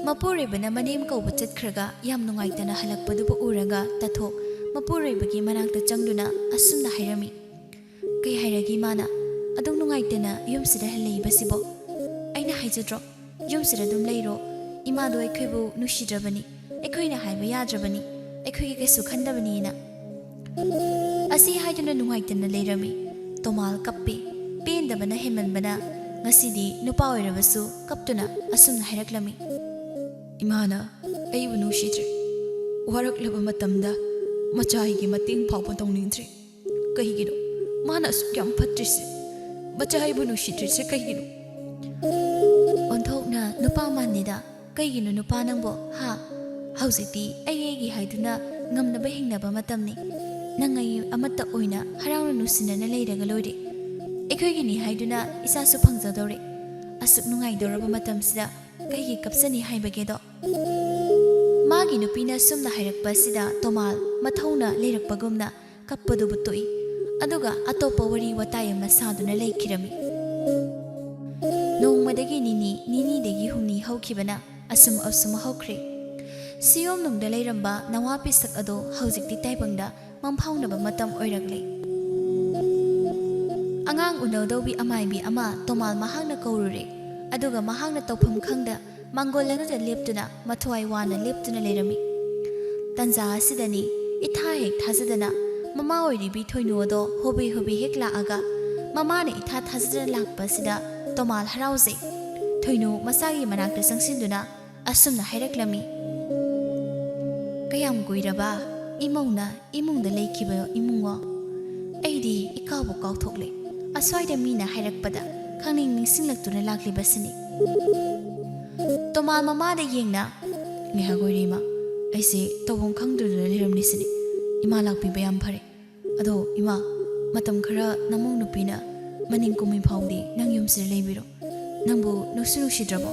ꯃꯄꯨꯔꯣꯏꯕꯅ ꯃꯅꯦꯝ ꯀꯧꯕ ꯆꯠꯈ꯭ꯔꯒ ꯌꯥꯝ ꯅꯨꯡꯉꯥꯏꯇꯅ ꯍꯜꯂꯛꯄꯗꯨꯕꯨ ꯎꯔꯒ ꯇꯥꯊꯣꯛ ꯃꯄꯨꯔꯣꯏꯕꯒꯤ ꯃꯅꯥꯛꯇ ꯆꯪꯗꯨꯅ ꯑꯁꯨꯝꯅ ꯍꯥꯏꯔꯝꯃꯤ꯫ "ꯀꯩ ꯍꯥꯏꯔꯒꯦ ꯏꯃꯥꯅ? ꯑꯗꯨꯝ ꯅꯨꯡꯉꯥꯏꯇꯅ ꯌꯨꯝꯁꯤꯗ ꯍꯜꯂꯛꯏꯕꯁꯤꯕꯣ? ꯑꯩꯅ ꯍꯥꯏꯖꯗ꯭ꯔꯣ, ꯌꯨꯝꯁꯤꯗ ꯑꯗꯨꯝ ꯂꯩꯔꯣ, ꯏꯃꯥꯗꯣ ꯑꯩꯈꯣꯏꯕꯨ ꯅꯨꯡꯁꯤꯗ꯭ꯔꯕꯅꯤ, ꯑꯩꯈꯣꯏꯅ ꯍꯥꯏꯕ ꯌꯥꯗ꯭ꯔꯕꯅꯤ, ꯑꯩꯈꯣꯏꯒꯤ ꯀꯩꯁꯨ ꯈꯟꯗꯕꯅꯤꯅ"꯫ ꯑꯁꯤ ꯍꯥꯏꯗꯨꯅ ꯅꯨꯡꯉꯥꯏꯇꯅ ꯂꯩꯔꯝꯃꯤ꯫ ꯇꯣꯃꯥꯜ ꯀꯞꯄꯤ꯫ ꯄꯦꯟꯗꯕꯅ ꯍꯦꯟꯃꯟꯕꯅ ꯉꯁꯤꯗꯤ ꯅꯨꯄꯥ ꯑꯣꯏꯔꯕꯁꯨ ꯀꯞꯇꯨꯅ ꯑꯁꯨꯝꯅ ꯍꯥꯏꯔꯛꯂꯝꯃꯤ꯫ "ꯏꯃꯥꯅ ꯑꯩꯕꯨ ꯅꯨꯡꯁꯤꯗ꯭ꯔꯦ꯫ ꯋꯥꯔꯛꯂꯕ ꯃꯇꯝꯗ ꯃꯆꯥ ꯑꯩꯒꯤ ꯃꯇꯦꯡ ꯐꯥꯎꯕ ꯇꯧꯅꯤꯡꯗ꯭ꯔꯦ꯫ ꯀꯩꯒꯤꯅꯣ ꯃꯥꯅ ꯑꯁꯨꯛ ꯌꯥꯝ ꯐꯠꯇ꯭ꯔꯤꯁꯦ? ꯃꯆꯥ ꯑꯩꯕꯨ ꯅꯨꯡꯁꯤꯗ꯭ꯔꯤꯁꯦ ꯀꯩꯒꯤꯅꯣ?" ꯑꯣꯟꯊꯣꯛꯅ ꯅꯨꯄꯥ ꯃꯥꯟꯗꯦꯗ꯫ "ꯀꯩꯒꯤꯅꯣ ꯅꯨꯄꯥ ꯅꯪꯕꯣ, ꯍꯥ? ꯍꯧꯖꯤꯛꯇꯤ ꯑꯩ ꯑꯩꯒꯤ ꯍꯥꯏꯗꯨꯅ ꯉꯝꯅꯕ ꯍꯤꯡꯅꯕ ꯃꯇꯝꯅꯤ꯫ ꯅꯪ ꯑꯩ ꯑꯃꯠꯇ ꯑꯣꯏꯅ ꯍꯔꯥꯎꯅ ꯅꯨꯡꯁꯤꯅꯅ ꯂꯩꯔꯒ ꯂꯣꯏꯔꯦ꯫ ꯑꯩꯈꯣꯏꯒꯤꯅꯤ ꯍꯥꯏꯗꯨꯅ ꯏꯆꯥꯁꯨ ꯐꯪꯖꯗꯧꯔꯦ꯫ ꯑꯁꯨꯛ ꯅꯨꯡꯉꯥꯏꯗꯧꯔꯕ ꯃꯇꯝꯁꯤꯗ ꯀꯩꯒꯤ ꯀꯞꯆꯅꯤ ꯍꯥꯏꯕꯒꯦꯗꯣ?" ꯃꯥꯒꯤ ꯅꯨꯄꯤꯅ ꯁꯨꯝꯅ ꯍꯥꯏꯔꯛꯄ ꯑꯁꯤꯗ ꯇꯣꯃꯥꯜ ꯃꯊꯧꯅ ꯂꯩꯔꯛꯄꯒꯨꯝꯅ ꯀꯞꯄꯗꯨꯕꯨ ꯇꯣꯛꯏ꯫ ꯑꯗꯨꯒ ꯑꯇꯣꯞꯄ ꯋꯥꯔꯤ ꯋꯥꯇꯥꯏ ꯑꯃ ꯁꯥꯗꯨꯅ ꯂꯩꯈꯤꯔꯝꯃꯤ꯫ ꯅꯣꯡꯃꯗꯒꯤ ꯅꯤꯅꯤ, ꯅꯤꯅꯤꯗꯒꯤ ꯍꯨꯝꯅꯤ ꯍꯧꯈꯤꯕꯅ ꯑꯁꯨꯝ ꯑꯁꯨꯝ ꯍꯧꯈ꯭ꯔꯦ꯫ ꯁꯤꯌꯣꯝꯅꯨꯡꯗ ꯂꯩꯔꯝꯕ ꯅꯋꯥ ꯄꯤꯁꯛ ꯑꯗꯣ ꯍꯧꯖꯤꯛꯇꯤ ꯇꯥꯏꯕꯪꯗ ꯃꯪꯐꯥꯎꯅꯕ ꯃꯇꯝ ꯑꯣꯏꯔꯛꯂꯦ꯫ ꯑꯉꯥꯡ ꯎꯅꯗꯧꯕꯤ ꯑꯃꯥꯏꯕꯤ ꯑꯃ ꯇꯣꯃꯥꯜ ꯃꯍꯥꯛꯅ ꯀꯧꯔꯨꯔꯦ꯫ ꯑꯗꯨꯒ ꯃꯍꯥꯛꯅ ꯇꯧꯐꯝ ꯈꯪꯗ ꯃꯥꯡꯒꯣꯜ ꯑꯗꯨꯗ ꯂꯦꯞꯇꯨꯅ ꯃꯊ꯭ꯋꯥꯏ ꯋꯥꯅ ꯂꯦꯞꯇꯨꯅ ꯂꯩꯔꯝꯃꯤ꯫ ꯇꯟꯖꯥ ꯑꯁꯤꯗꯅꯤ ꯏꯊꯥ ꯍꯦꯛ ꯊꯥꯖꯗꯅ ꯃꯃꯥ ꯑꯣꯏꯔꯤꯕꯤ ꯊꯣꯏꯅꯨ ꯑꯗꯣ ꯍꯣꯕꯦ ꯍꯣꯕꯦ ꯍꯦꯛ ꯂꯥꯛꯑꯒ ꯃꯃꯥꯅ ꯏꯊꯥ ꯊꯥꯖꯗꯅ ꯂꯥꯛꯄ ꯑꯁꯤꯗ ꯇꯣꯃꯥꯜ ꯍꯔꯥꯎꯖꯩ꯫ ꯊꯣꯏꯅꯨ ꯃꯆꯥꯒꯤ ꯃꯅꯥꯛꯇ ꯆꯪꯁꯤꯟꯗꯨꯅ ꯑꯁꯨꯝꯅ ꯍꯥꯏꯔꯛꯂꯝꯃꯤ꯫ "ꯀꯌꯥꯝ ꯀꯨꯏꯔꯕ ꯏꯃꯧꯅ ꯏꯃꯨꯡꯗ ꯂꯩꯈꯤꯕ ꯏꯃꯨꯡꯉꯣ? ꯑꯩꯗꯤ ꯏꯀꯥꯎꯕꯨ ꯀꯥꯎꯊꯣꯛꯂꯦ꯫ ꯑꯁ꯭ꯋꯥꯏꯗ ꯃꯤꯅ ꯍꯥꯏꯔꯛꯄꯗ ꯈꯪꯅꯤꯡ ꯅꯤꯡꯁꯤꯡꯂꯛꯇꯨꯅ ꯂꯥꯛꯂꯤꯕꯁꯤꯅꯤ"꯫ ꯇꯣꯃꯥꯜ ꯃꯃꯥꯗ ꯌꯦꯡꯅ, "ꯉꯥꯏꯍꯥꯛ ꯑꯣꯏꯔꯦ ꯏꯃꯥ, ꯑꯩꯁꯦ ꯇꯧꯐꯝ ꯈꯪꯗꯗꯅ ꯂꯩꯔꯝꯂꯤꯁꯤꯅꯤ꯫ ꯏꯃꯥ ꯂꯥꯛꯄꯤꯕ ꯌꯥꯝ ꯐꯔꯦ꯫ ꯑꯗꯣ ꯏꯃꯥ, ꯃꯇꯝ ꯈꯔ ꯅꯃꯧ ꯅꯨꯄꯤꯅ ꯃꯅꯤꯡ ꯀꯨꯝꯃꯤ ꯐꯥꯎꯗꯤ ꯅꯪ ꯌꯨꯝꯁꯤꯗ ꯂꯩꯕꯤꯔꯣ꯫ ꯅꯪꯕꯨ ꯅꯨꯡꯁꯨ ꯅꯨꯡꯁꯤꯗ꯭ꯔꯕꯣ?"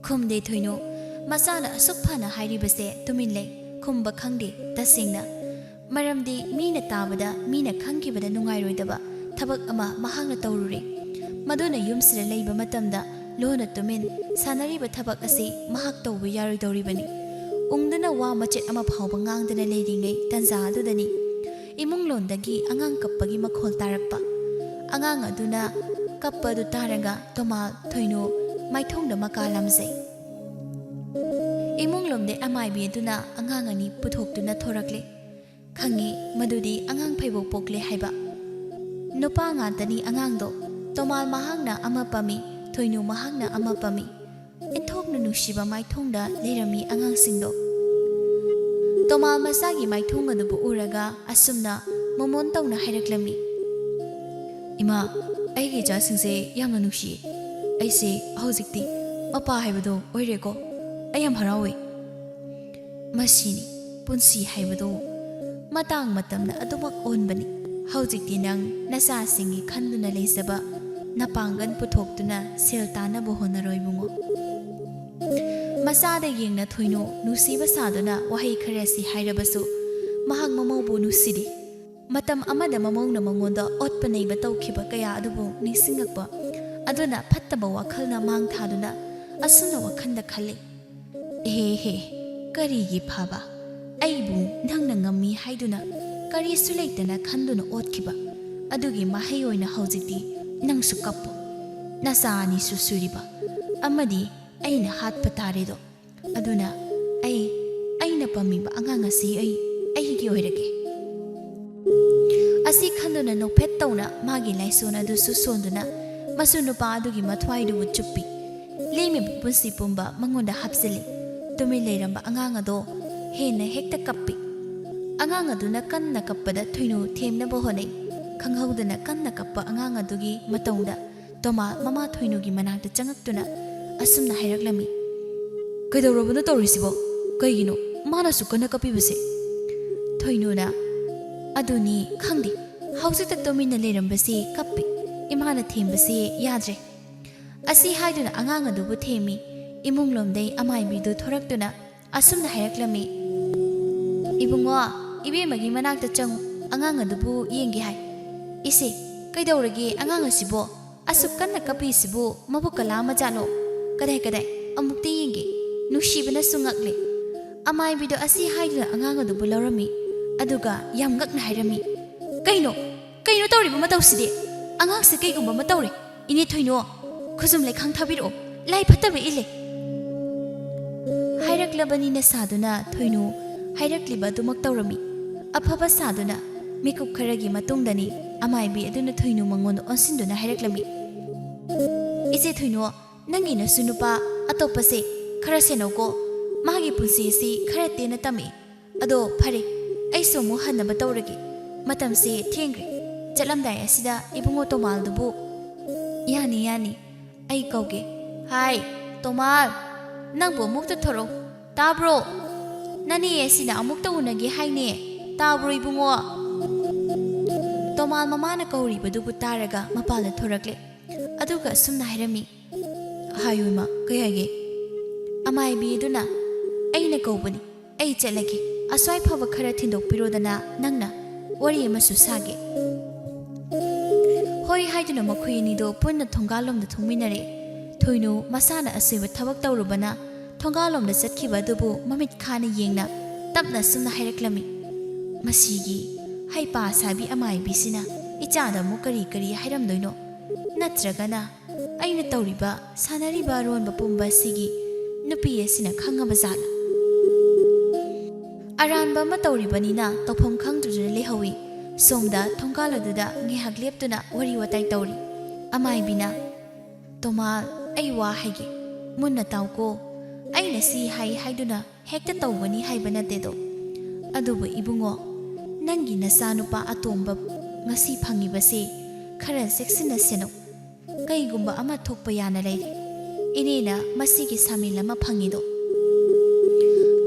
ꯈꯨꯝꯗꯦ ꯊꯣꯏꯅꯨ꯫ ꯃꯆꯥꯅ ꯑꯁꯨꯛ ꯐꯅ ꯍꯥꯏꯔꯤꯕꯁꯦ ꯇꯨꯃꯤꯟ ꯂꯩ, ꯈꯨꯝꯕ ꯈꯪꯗꯦ꯫ ꯇꯁꯦꯡꯅ ꯃꯔꯝꯗꯤ ꯃꯤꯅ ꯇꯥꯕꯗ, ꯃꯤꯅ ꯈꯪꯈꯤꯕꯗ ꯅꯨꯡꯉꯥꯏꯔꯣꯏꯗꯕ ꯊꯕꯛ ꯑꯃ ꯃꯍꯥꯛꯅ ꯇꯧꯔꯨꯔꯦ꯫ ꯃꯗꯨꯅ ꯌꯨꯝꯁꯤꯗ ꯂꯩꯕ ꯃꯇꯝꯗ ꯂꯣꯟꯅ ꯇꯨꯃꯤꯟ ꯁꯥꯟꯅꯔꯤꯕ ꯊꯕꯛ ꯑꯁꯤ ꯃꯍꯥꯛ ꯇꯧꯕ ꯌꯥꯔꯣꯏꯗꯧꯔꯤꯕꯅꯤ꯫ ꯎꯪꯗꯨꯅ ꯋꯥ ꯃꯆꯦꯠ ꯑꯃ ꯐꯥꯎꯕ ꯉꯥꯡꯗꯅ ꯂꯩꯔꯤꯉꯩ ꯇꯟꯖꯥ ꯑꯗꯨꯗꯅꯤ ꯏꯃꯨꯡꯂꯣꯝꯗꯒꯤ ꯑꯉꯥꯡ ꯀꯞꯄꯒꯤ ꯃꯈꯣꯜ ꯇꯥꯔꯛꯄ꯫ ꯑꯉꯥꯡ ꯑꯗꯨꯅ ꯀꯞꯄ ꯑꯗꯨ ꯇꯥꯔꯒ ꯇꯣꯃꯥꯜ, ꯊꯣꯏꯅꯨ ꯃꯥꯏꯊꯣꯡꯗ ꯃꯀꯥ ꯂꯥꯝꯖꯩ꯫ ꯏꯃꯨꯡꯂꯣꯝꯗꯩ ꯑꯃꯥꯏꯕꯤ ꯑꯗꯨꯅ ꯑꯉꯥꯡ ꯑꯅꯤ ꯄꯨꯊꯣꯛꯇꯨꯅ ꯊꯣꯔꯛꯂꯦ꯫ ꯈꯪꯉꯤ ꯃꯗꯨꯗꯤ ꯑꯉꯥꯡ ꯐꯩꯕꯣꯛ ꯄꯣꯛꯂꯦ ꯍꯥꯏꯕ꯫ ꯅꯨꯄꯥ ꯉꯥꯛꯇꯅꯤ ꯑꯉꯥꯡꯗꯣ꯫ ꯇꯣꯃꯥꯜ ꯃꯍꯥꯛꯅ ꯑꯃ ꯄꯝꯃꯤ, ꯊꯣꯏꯅꯨ ꯃꯍꯥꯛꯅ ꯑꯃ ꯄꯝꯃꯤ꯫ ꯏꯟꯊꯣꯛꯅ ꯅꯨꯡꯁꯤꯕ ꯃꯥꯏꯊꯣꯡꯗ ꯂꯩꯔꯝꯃꯤ ꯑꯉꯥꯡꯁꯤꯡꯗꯣ꯫ ꯇꯣꯃꯥꯜ ꯃꯆꯥꯒꯤ ꯃꯥꯏꯊꯣꯡ ꯑꯗꯨꯕꯨ ꯎꯔꯒ ꯑꯁꯨꯝꯅ ꯃꯣꯃꯣꯟ ꯇꯧꯅ ꯍꯥꯏꯔꯛꯂꯝꯃꯤ, "ꯏꯃꯥ, ꯑꯩꯒꯤ ꯏꯆꯥꯁꯤꯡꯁꯦ ꯌꯥꯝꯅ ꯅꯨꯡꯁꯤꯌꯦ꯫ ꯑꯩꯁꯦ ꯍꯧꯖꯤꯛꯇꯤ ꯃꯄꯥ ꯍꯥꯏꯕꯗꯣ ꯑꯣꯏꯔꯦꯀꯣ꯫ ꯑꯩ ꯌꯥꯝ ꯍꯔꯥꯎꯋꯦ꯫" ꯃꯁꯤꯅꯤ ꯄꯨꯟꯁꯤ ꯍꯥꯏꯕꯗꯣ꯫ ꯃꯇꯥꯡ ꯃꯇꯝꯅ ꯑꯗꯨꯃꯛ ꯑꯣꯟꯕꯅꯤ꯫ ꯍꯧꯖꯤꯛꯇꯤ ꯅꯪ ꯅꯆꯥꯁꯤꯡꯒꯤ ꯈꯟꯗꯨꯅ ꯂꯩꯖꯕ ꯅꯄꯥꯡꯒꯜ ꯄꯨꯊꯣꯛꯇꯨꯅ ꯁꯦꯜ ꯇꯥꯟꯅꯕ ꯍꯣꯠꯅꯔꯣ ꯏꯕꯨꯡꯉꯣ꯫ ꯃꯆꯥꯗ ꯌꯦꯡꯅ ꯊꯣꯏꯅꯨ ꯅꯨꯡꯁꯤꯕ ꯁꯥꯗꯨꯅ ꯋꯥꯍꯩ ꯈꯔꯁꯤ ꯍꯥꯏꯔꯕꯁꯨ ꯃꯍꯥꯛ ꯃꯃꯧꯕꯨ ꯅꯨꯡꯁꯤꯗꯦ꯫ ꯃꯇꯝ ꯑꯃꯗ ꯃꯃꯧꯅ ꯃꯉꯣꯟꯗ ꯑꯣꯠꯄ ꯅꯩꯕ ꯇꯧꯈꯤꯕ ꯀꯌꯥ ꯑꯗꯨꯕꯨ ꯅꯤꯡꯁꯤꯡꯂꯛꯄ ꯑꯗꯨꯅ ꯐꯠꯇꯕ ꯋꯥꯈꯜꯅ ꯃꯥꯡ ꯊꯥꯗꯨꯅ ꯑꯁꯨꯝꯅ ꯋꯥꯈꯜꯗ ꯈꯜꯂꯤ, "ꯑꯦꯍꯦꯍꯦ, ꯀꯔꯤꯒꯤ ꯐꯕ? ꯑꯩꯕꯨ ꯅꯪꯅ ꯉꯝꯃꯤ ꯍꯥꯏꯗꯨꯅ ꯀꯔꯤꯁꯨ ꯂꯩꯇꯅ ꯈꯟꯗꯨꯅ ꯑꯣꯠꯈꯤꯕ ꯑꯗꯨꯒꯤ ꯃꯍꯩ ꯑꯣꯏꯅ ꯍꯧꯖꯤꯛꯇꯤ ꯅꯪꯁꯨ ꯀꯞꯄꯨ꯫ ꯅꯆꯥ ꯑꯅꯤꯁꯨ ꯁꯨꯔꯤꯕ ꯑꯃꯗꯤ ꯑꯩꯅ ꯍꯥꯠꯄ ꯇꯥꯔꯦꯗꯣ꯫ ꯑꯗꯨꯅ ꯑꯩ, ꯑꯩꯅ ꯄꯥꯝꯃꯤꯕ ꯑꯉꯥꯡ ꯑꯁꯤ ꯑꯩ, ꯑꯩꯒꯤ ꯑꯣꯏꯔꯒꯦ꯫" ꯑꯁꯤ ꯈꯟꯗꯨꯅ ꯅꯣꯛꯐꯦꯠ ꯇꯧꯅ ꯃꯥꯒꯤ ꯂꯥꯏꯁꯣꯟ ꯑꯗꯨꯁꯨ ꯁꯣꯟꯗꯨꯅ ꯃꯁꯨ ꯅꯨꯄꯥ ꯑꯗꯨꯒꯤ ꯃꯊ꯭ꯋꯥꯏꯗꯨꯕꯨ ꯆꯨꯞꯄꯤ꯫ ꯂꯦꯝꯃꯤꯕ ꯄꯨꯟꯁꯤ ꯄꯨꯝꯕ ꯃꯉꯣꯟꯗ ꯍꯥꯞꯆꯤꯜꯂꯤ꯫ ꯇꯨꯃꯤꯟ ꯂꯩꯔꯝꯕ ꯑꯉꯥꯡ ꯑꯗꯣ ꯍꯦꯟꯅ ꯍꯦꯛꯇ ꯀꯞꯄꯤ꯫ ꯑꯉꯥꯡ ꯑꯗꯨꯅ ꯀꯟꯅ ꯀꯞꯄꯗ ꯊꯣꯏꯅꯨ ꯊꯦꯝꯅꯕ ꯍꯣꯠꯅꯩ꯫ ꯈꯪꯍꯧꯗꯅ ꯀꯟꯅ ꯀꯞꯄ ꯑꯉꯥꯡ ꯑꯗꯨꯒꯤ ꯃꯇꯧꯗ ꯇꯣꯃꯥ ꯃꯃꯥ ꯊꯣꯏꯅꯨꯒꯤ ꯃꯅꯥꯛꯇ ꯆꯪꯉꯛꯇꯨꯅ ꯑꯁꯨꯝꯅ ꯍꯥꯏꯔꯛꯂꯝꯃꯤ, "ꯀꯩꯗꯧꯔꯕꯅꯣ ꯇꯧꯔꯤꯁꯤꯕꯣ? ꯀꯩꯒꯤꯅꯣ ꯃꯥꯅꯁꯨ ꯀꯟꯅ ꯀꯞꯄꯤꯕꯁꯦ?" ꯊꯣꯏꯅꯨꯅ, "ꯑꯗꯨꯅꯤ ꯈꯪꯗꯦ, ꯍꯧꯖꯤꯛꯇ ꯇꯨꯃꯤꯟꯅ ꯂꯩꯔꯝꯕꯁꯤ ꯀꯞꯄꯤ, ꯏꯃꯥꯅ ꯊꯦꯝꯕꯁꯤ ꯌꯥꯗ꯭ꯔꯦ꯫" ꯑꯁꯤ ꯍꯥꯏꯗꯨꯅ ꯑꯉꯥꯡ ꯑꯗꯨꯕꯨ ꯊꯦꯝꯃꯤ꯫ ꯏꯃꯨꯡꯂꯣꯝꯗꯩ ꯑꯃꯥꯏꯕꯤꯗꯨ ꯊꯣꯔꯛꯇꯨꯅ ꯑꯁꯨꯝꯅ ꯍꯥꯏꯔꯛꯂꯝꯃꯤ, "ꯏꯕꯨꯡꯉꯣ, ꯏꯕꯦꯝꯃꯒꯤ ꯃꯅꯥꯛꯇ ꯆꯪꯉꯨ, ꯑꯉꯥꯡ ꯑꯗꯨꯕꯨ ꯌꯦꯡꯒꯦ ꯍꯥꯏ꯫" "ꯏꯁꯦ, ꯀꯩꯗꯧꯔꯒꯦ ꯑꯉꯥꯡ ꯑꯁꯤꯕꯣ? ꯑꯁꯨꯛ ꯀꯟꯅ ꯀꯞꯄꯤꯁꯤꯕꯨ ꯃꯕꯨꯛ ꯀꯂꯥ ꯑꯃ ꯖꯥꯠꯂꯣ? ꯀꯗꯥꯏ ꯀꯗꯥꯏ? ꯑꯃꯨꯛꯇ ꯌꯦꯡꯒꯦ꯫ ꯅꯨꯡꯁꯤꯕꯅꯁꯨ ꯉꯛꯂꯦ꯫ ꯑꯃꯥꯏꯕꯤꯗꯣ ꯑꯁꯤ ꯍꯥꯏꯗꯨꯅ ꯑꯉꯥꯡ ꯑꯗꯨꯕꯨ ꯂꯧꯔꯝꯃꯤ, ꯑꯗꯨꯒ ꯌꯥꯝ ꯉꯛꯅ ꯍꯥꯏꯔꯝꯃꯤ, "ꯀꯩꯅꯣ? ꯀꯩꯅꯣ ꯇꯧꯔꯤꯕ ꯃꯇꯧꯁꯤꯗꯤ? ꯑꯉꯥꯡꯁꯦ ꯀꯩꯒꯨꯝꯕ ꯑꯃ ꯇꯧꯔꯦ꯫ ꯏꯅꯦ ꯊꯣꯏꯅꯣ, ꯈꯨꯖꯨꯝ ꯂꯩꯈꯥꯡ ꯊꯥꯕꯤꯔꯛꯑꯣ, ꯂꯥꯏ ꯐꯠꯇꯕ ꯏꯜꯂꯦ꯫" ꯍꯥꯏꯔꯛꯂꯕꯅꯤꯅ ꯁꯥꯗꯨꯅ ꯊꯣꯏꯅꯨ ꯍꯥꯏꯔꯛꯂꯤꯕ ꯑꯗꯨꯃꯛ ꯇꯧꯔꯝꯃꯤ꯫ ꯑꯐꯕ ꯁꯥꯗꯨꯅ ꯃꯤꯀꯨꯞ ꯈꯔꯒꯤ ꯃꯇꯨꯡꯗꯅꯤ ꯑꯃꯥꯏꯕꯤ ꯑꯗꯨꯅ ꯊꯣꯏꯅꯨ ꯃꯉꯣꯟꯗ ꯑꯣꯟꯁꯤꯟꯗꯨꯅ ꯍꯥꯏꯔꯛꯂꯝꯃꯤ, "ꯏꯆꯦ ꯊꯣꯏꯅꯨ, ꯅꯪꯒꯤ ꯅꯁꯨ ꯅꯨꯄꯥ ꯑꯇꯣꯞꯄꯁꯦ ꯈꯔ ꯁꯦꯟꯅꯧꯀꯣ꯫ ꯃꯥꯒꯤ ꯄꯨꯟꯁꯤ ꯑꯁꯤ ꯈꯔ ꯇꯦꯟꯅ ꯇꯝꯃꯛꯏ꯫ ꯑꯗꯣ ꯐꯔꯦ, ꯑꯩꯁꯨ ꯑꯃꯨꯛ ꯍꯟꯅꯕ ꯇꯧꯔꯒꯦ꯫ ꯃꯇꯝꯁꯦ ꯊꯦꯡꯈ꯭ꯔꯦ꯫ ꯆꯠꯂꯝꯗꯥꯏ ꯑꯁꯤꯗ ꯏꯕꯨꯡꯉꯣ ꯇꯣꯃꯥꯜꯗꯨꯕꯨ..." "ꯌꯥꯅꯤ, ꯌꯥꯅꯤ, ꯑꯩ ꯀꯧꯒꯦ꯫ ꯍꯥꯏ, ꯇꯣꯃꯥꯜ, ꯅꯪꯕꯨ ꯑꯃꯨꯛꯇ ꯊꯣꯔꯛꯎ꯫ ꯇꯥꯕ꯭ꯔꯣ? ꯅꯅꯦ ꯑꯁꯤꯅ ꯑꯃꯨꯛꯇ ꯎꯅꯒꯦ ꯍꯥꯏꯅꯦ꯫ ꯇꯥꯕ꯭ꯔꯣ ꯏꯕꯨꯡꯉꯣ?" ꯇꯣꯃꯥꯜ ꯃꯃꯥꯅ ꯀꯧꯔꯤꯕꯗꯨꯕꯨ ꯇꯥꯔꯒ ꯃꯄꯥꯟꯗ ꯊꯣꯔꯛꯂꯦ꯫ ꯑꯗꯨꯒ ꯑꯁꯨꯝꯅ ꯍꯥꯏꯔꯝꯃꯤ, "ꯍꯥꯏꯌꯨ ꯏꯃꯥ, ꯀꯩ ꯍꯥꯏꯒꯦ?" ꯑꯃꯥꯏꯕꯤꯗꯨꯅ, "ꯑꯩꯅ ꯀꯧꯕꯅꯤ, ꯑꯩ ꯆꯠꯂꯒꯦ꯫ ꯑꯁ꯭ꯋꯥꯏ ꯐꯥꯎꯕ ꯈꯔ ꯊꯤꯟꯗꯣꯛꯄꯤꯔꯣꯗꯅ ꯅꯪꯅ, ꯋꯥꯔꯤ ꯑꯃꯁꯨ ꯁꯥꯒꯦ꯫" ꯍꯣꯏ ꯍꯥꯏꯗꯨꯅ ꯃꯈꯣꯏ ꯑꯅꯤꯗꯣ ꯄꯨꯟꯅ ꯊꯣꯡꯒꯥꯜꯂꯣꯝꯗ ꯊꯣꯡꯃꯤꯟꯅꯔꯦ꯫ ꯊꯣꯏꯅꯨ ꯃꯁꯥꯅ ꯑꯁꯣꯏꯕ ꯊꯕꯛ ꯇꯧꯔꯨꯕꯅ ꯊꯣꯡꯒꯥꯜꯂꯣꯝꯗ ꯆꯠꯈꯤꯕ ꯑꯗꯨꯕꯨ ꯃꯃꯤꯠ ꯈꯥꯅ ꯌꯦꯡꯅ ꯇꯞꯅ ꯑꯁꯨꯝꯅ ꯍꯥꯏꯔꯛꯂꯝꯃꯤ, "ꯃꯁꯤꯒꯤ ꯍꯩꯄꯥ ꯁꯥꯕꯤ ꯑꯃꯥꯏꯕꯤꯁꯤꯅ ꯏꯆꯥꯗ ꯑꯃꯨꯛ ꯀꯔꯤ ꯀꯔꯤ ꯍꯥꯏꯔꯝꯗꯣꯏꯅꯣ? ꯅꯠꯇ꯭ꯔꯒꯅ ꯑꯩꯅ ꯇꯧꯔꯤꯕ, ꯁꯥꯟꯅꯔꯤꯕ ꯑꯔꯣꯟꯕ ꯄꯨꯝꯕ ꯑꯁꯤꯒꯤ ꯅꯨꯄꯤ ꯑꯁꯤꯅ ꯈꯪꯉꯕ ꯖꯥꯠꯂ?" ꯑꯔꯥꯟꯕ ꯑꯃ ꯇꯧꯔꯤꯕꯅꯤꯅ ꯇꯧꯐꯝ ꯈꯪꯗ꯭ꯔꯗꯨꯅ ꯂꯩꯍꯧꯏ꯫ ꯁꯣꯝꯗ ꯊꯣꯡꯒꯥꯜ ꯑꯗꯨꯗ ꯉꯥꯏꯍꯥꯛ ꯂꯦꯞꯇꯨꯅ ꯋꯥꯔꯤ ꯋꯥꯇꯥꯏ ꯇꯧꯔꯤ꯫ ꯑꯃꯥꯏꯕꯤꯅ, "ꯇꯣꯃꯥꯜ, ꯑꯩ ꯋꯥ ꯍꯥꯏꯒꯦ, ꯃꯨꯟꯅ ꯇꯥꯎꯀꯣ꯫ ꯑꯩꯅ ꯁꯤ ꯍꯥꯏ ꯍꯥꯏꯗꯨꯅ ꯍꯦꯛꯇ ꯇꯧꯒꯅꯤ ꯍꯥꯏꯕ ꯅꯠꯇꯦꯗꯣ꯫ ꯑꯗꯨꯕꯨ ꯏꯕꯨꯡꯉꯣ, ꯅꯪꯒꯤ ꯅꯆꯥꯅꯨꯄꯥ ꯑꯇꯣꯝꯕ ꯉꯁꯤ ꯐꯪꯉꯤꯕꯁꯦ ꯈꯔ ꯆꯦꯛꯁꯤꯟꯅ ꯁꯦꯟꯅꯧ꯫ ꯀꯩꯒꯨꯝꯕ ꯑꯃ ꯊꯣꯛꯄ ꯌꯥꯅ ꯂꯩꯔꯦ꯫ ꯏꯅꯦꯅ ꯃꯁꯤꯒꯤ ꯁꯥꯃꯤꯜ ꯑꯃ ꯐꯪꯉꯤꯗꯣ꯫"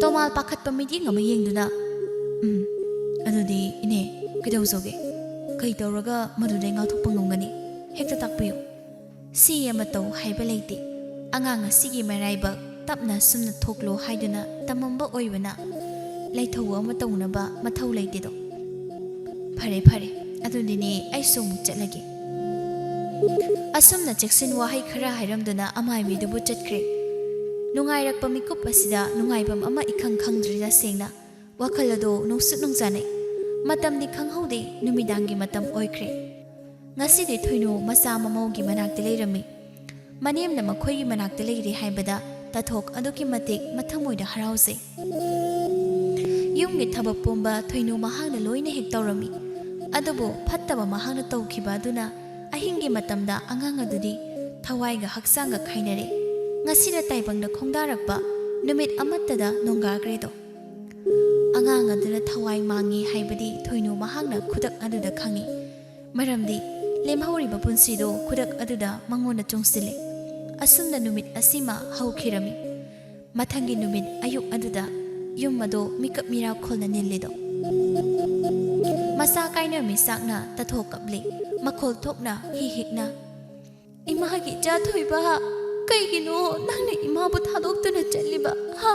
ꯇꯣꯃꯥꯜ ꯄꯥꯈꯠꯄ ꯃꯤꯠꯌꯦꯡ ꯑꯃ ꯌꯦꯡꯗꯨꯅ, "ꯎꯝ, ꯑꯗꯨꯗꯤ ꯏꯅꯦ, ꯀꯩꯗꯧꯖꯧꯒꯦ? ꯀꯩ ꯇꯧꯔꯒ ꯃꯗꯨꯗꯩ ꯉꯥꯛꯊꯣꯛꯄ ꯉꯝꯒꯅꯤ? ꯍꯦꯛꯇ ꯇꯥꯛꯄꯤꯌꯨ꯫" "ꯁꯤ ꯑꯃ ꯇꯧ ꯍꯥꯏꯕ ꯂꯩꯇꯦ꯫ ꯑꯉꯥꯡ ꯑꯁꯤꯒꯤ ꯃꯔꯥꯏꯕꯛ ꯇꯞꯅ ꯁꯨꯝꯅ ꯊꯣꯛꯂꯣ ꯍꯥꯏꯗꯨꯅ ꯇꯝꯃꯝꯕ ꯑꯣꯏꯕꯅ ꯂꯩꯊꯧ ꯑꯃ ꯇꯧꯅꯕ ꯃꯊꯧ ꯂꯩꯇꯦꯗꯣ꯫ ꯐꯔꯦ, ꯐꯔꯦ, ꯑꯗꯨꯗꯤꯅꯦ, ꯑꯩꯁꯨ ꯑꯃꯨꯛ ꯆꯠꯂꯒꯦ꯫" ꯑꯁꯨꯝꯅ ꯆꯦꯛꯁꯤꯟ ꯋꯥꯍꯩ ꯈꯔ ꯍꯥꯏꯔꯝꯗꯨꯅ ꯑꯃꯥꯏꯕꯤꯗꯨꯕꯨ ꯆꯠꯈ꯭ꯔꯦ꯫ ꯅꯨꯡꯉꯥꯏꯔꯛꯄ ꯃꯤꯀꯨꯞ ꯑꯁꯤꯗ ꯅꯨꯡꯉꯥꯏꯐꯝ ꯑꯃ ꯏꯈꯪ ꯈꯪꯗ꯭ꯔꯤ ꯇꯁꯦꯡꯅ꯫ ꯋꯥꯈꯜ ꯑꯗꯨ ꯅꯨꯡꯁꯨ ꯅꯨꯡꯖꯥꯅꯩ꯫ ꯃꯇꯝꯗꯤ ꯈꯪꯍꯧꯗꯦ, ꯅꯨꯃꯤꯗꯥꯡꯒꯤ ꯃꯇꯝ ꯑꯣꯏꯈ꯭ꯔꯦ꯫ ꯉꯁꯤꯗꯤ ꯊꯣꯏꯅꯨ ꯃꯆꯥ ꯃꯃꯧꯒꯤ ꯃꯅꯥꯛꯇ ꯂꯩꯔꯝꯃꯤ꯫ ꯃꯅꯦꯝꯅ ꯃꯈꯣꯏꯒꯤ ꯃꯅꯥꯛꯇ ꯂꯩꯔꯦ ꯍꯥꯏꯕꯗ ꯇꯥꯊꯣꯛ ꯑꯗꯨꯛꯀꯤ ꯃꯇꯤꯛ ꯃꯊꯃꯣꯏꯗ ꯍꯔꯥꯎꯖꯩ꯫ ꯌꯨꯝꯒꯤ ꯊꯕꯛ ꯄꯨꯝꯕ ꯊꯣꯏꯅꯨ ꯃꯍꯥꯛꯅ ꯂꯣꯏꯅ ꯍꯦꯛ ꯇꯧꯔꯝꯃꯤ꯫ ꯑꯗꯨꯕꯨ ꯐꯠꯇꯕ ꯃꯍꯥꯛꯅ ꯇꯧꯈꯤꯕ ꯑꯗꯨꯅ ꯑꯍꯤꯡꯒꯤ ꯃꯇꯝꯗ ꯑꯉꯥꯡ ꯑꯗꯨꯗꯤ ꯊꯋꯥꯏꯒ ꯍꯛꯆꯥꯡꯒ ꯈꯥꯏꯅꯔꯦ꯫ ꯉꯁꯤꯅ ꯇꯥꯏꯕꯪꯗ ꯈꯣꯡꯗꯥꯔꯛꯄ ꯅꯨꯃꯤꯠ ꯑꯃꯠꯇꯗ ꯅꯣꯡꯒꯥꯈ꯭ꯔꯦꯗꯣ꯫ ꯑꯉꯥꯡ ꯑꯗꯨꯅ ꯊꯋꯥꯏ ꯃꯥꯡꯉꯤ ꯍꯥꯏꯕꯗꯤ ꯊꯣꯏꯅꯨ ꯃꯍꯥꯛꯅ ꯈꯨꯗꯛ ꯑꯗꯨꯗ ꯈꯪꯉꯤ꯫ ꯃꯔꯝꯗꯤ ꯂꯦꯝꯍꯧꯔꯤꯕ ꯄꯨꯟꯁꯤꯗꯨ ꯈꯨꯗꯛ ꯑꯗꯨꯗ ꯃꯉꯣꯟꯗ ꯆꯨꯡꯁꯤꯜꯂꯤ꯫ ꯑꯁꯨꯝꯅ ꯅꯨꯃꯤꯠ ꯑꯁꯤꯃ ꯍꯧꯈꯤꯔꯝꯃꯤ꯫ ꯃꯊꯪꯒꯤ ꯅꯨꯃꯤꯠ ꯑꯌꯨꯛ ꯑꯗꯨꯗ ꯌꯨꯝ ꯑꯗꯨ ꯃꯤꯀꯞ ꯃꯤꯔꯥꯎꯈꯣꯜꯅ ꯅꯤꯜꯂꯤꯗꯣ꯫ ꯃꯆꯥ ꯀꯥꯏꯅ ꯃꯤꯆꯥꯛꯅ ꯇꯥꯊꯣꯛ ꯀꯞꯂꯤ꯫ ꯃꯈꯣꯜ ꯊꯣꯛꯅ ꯍꯤ ꯍꯤꯛꯅ, "ꯏꯃꯥꯒꯤ ꯏꯆꯥ ꯊꯣꯏꯕ, ꯀꯩꯒꯤꯅꯣ ꯅꯪꯅ ꯏꯃꯥꯕꯨ ꯊꯥꯗꯣꯛꯇꯨꯅ ꯆꯠꯂꯤꯕ? ꯍꯥ?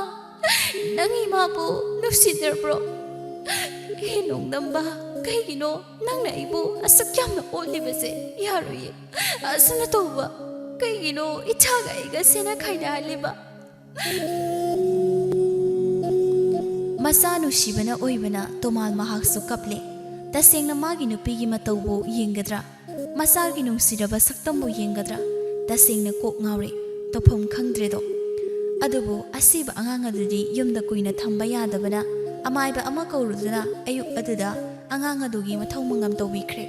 ꯅꯪ ꯏꯃꯥꯕꯨ ꯅꯨꯡꯁꯤꯗ꯭ꯔꯕ꯭ꯔꯣ? ꯍꯦ ꯅꯣꯡꯗꯝꯕ, ꯀꯩꯒꯤꯅꯣ ꯅꯪꯅ ꯑꯩꯕꯨ ꯑꯁꯨꯛ ꯌꯥꯝꯅ ꯑꯣꯠꯂꯤꯕꯁꯦ? ꯌꯥꯔꯣꯏꯌꯦ꯫ ꯑꯁꯨꯝꯅ ꯇꯧꯕ ꯀꯩꯒꯤꯅꯣ? ꯏꯆꯥꯒ ꯑꯩꯒ ꯁꯦꯟꯅ ꯈꯥꯏꯅꯍꯜꯂꯤꯕ?" ꯃꯆꯥ ꯅꯨꯡꯁꯤꯕꯅ ꯑꯣꯏꯕꯅ ꯇꯣꯃꯥꯜ ꯃꯍꯥꯛꯁꯨ ꯀꯞꯂꯦ꯫ ꯇꯁꯦꯡꯅ ꯃꯥꯒꯤ ꯅꯨꯄꯤꯒꯤ ꯃꯇꯧꯕꯨ ꯌꯦꯡꯒꯗ꯭ꯔꯥ? ꯃꯆꯥꯒꯤ ꯅꯨꯡꯁꯤꯔꯕ ꯁꯛꯇꯝꯕꯨ ꯌꯦꯡꯒꯗ꯭ꯔꯥ? ꯇꯁꯦꯡꯅ ꯀꯣꯛ ꯉꯥꯎꯔꯦ, ꯇꯧꯐꯝ ꯈꯪꯗ꯭ꯔꯦꯗꯣ꯫ ꯑꯗꯨꯕꯨ ꯑꯁꯤꯕ ꯑꯉꯥꯡ ꯑꯗꯨꯗꯤ ꯌꯨꯝꯗ ꯀꯨꯏꯅ ꯊꯝꯕ ꯌꯥꯗꯕꯅ ꯑꯃꯥꯏꯕ ꯑꯃ ꯀꯧꯔꯨꯗꯨꯅ ꯑꯌꯨꯛ ꯑꯗꯨꯗ ꯑꯉꯥꯡ ꯑꯗꯨꯒꯤ ꯃꯊꯧ ꯃꯉꯝ ꯇꯧꯕꯤꯈ꯭ꯔꯦ꯫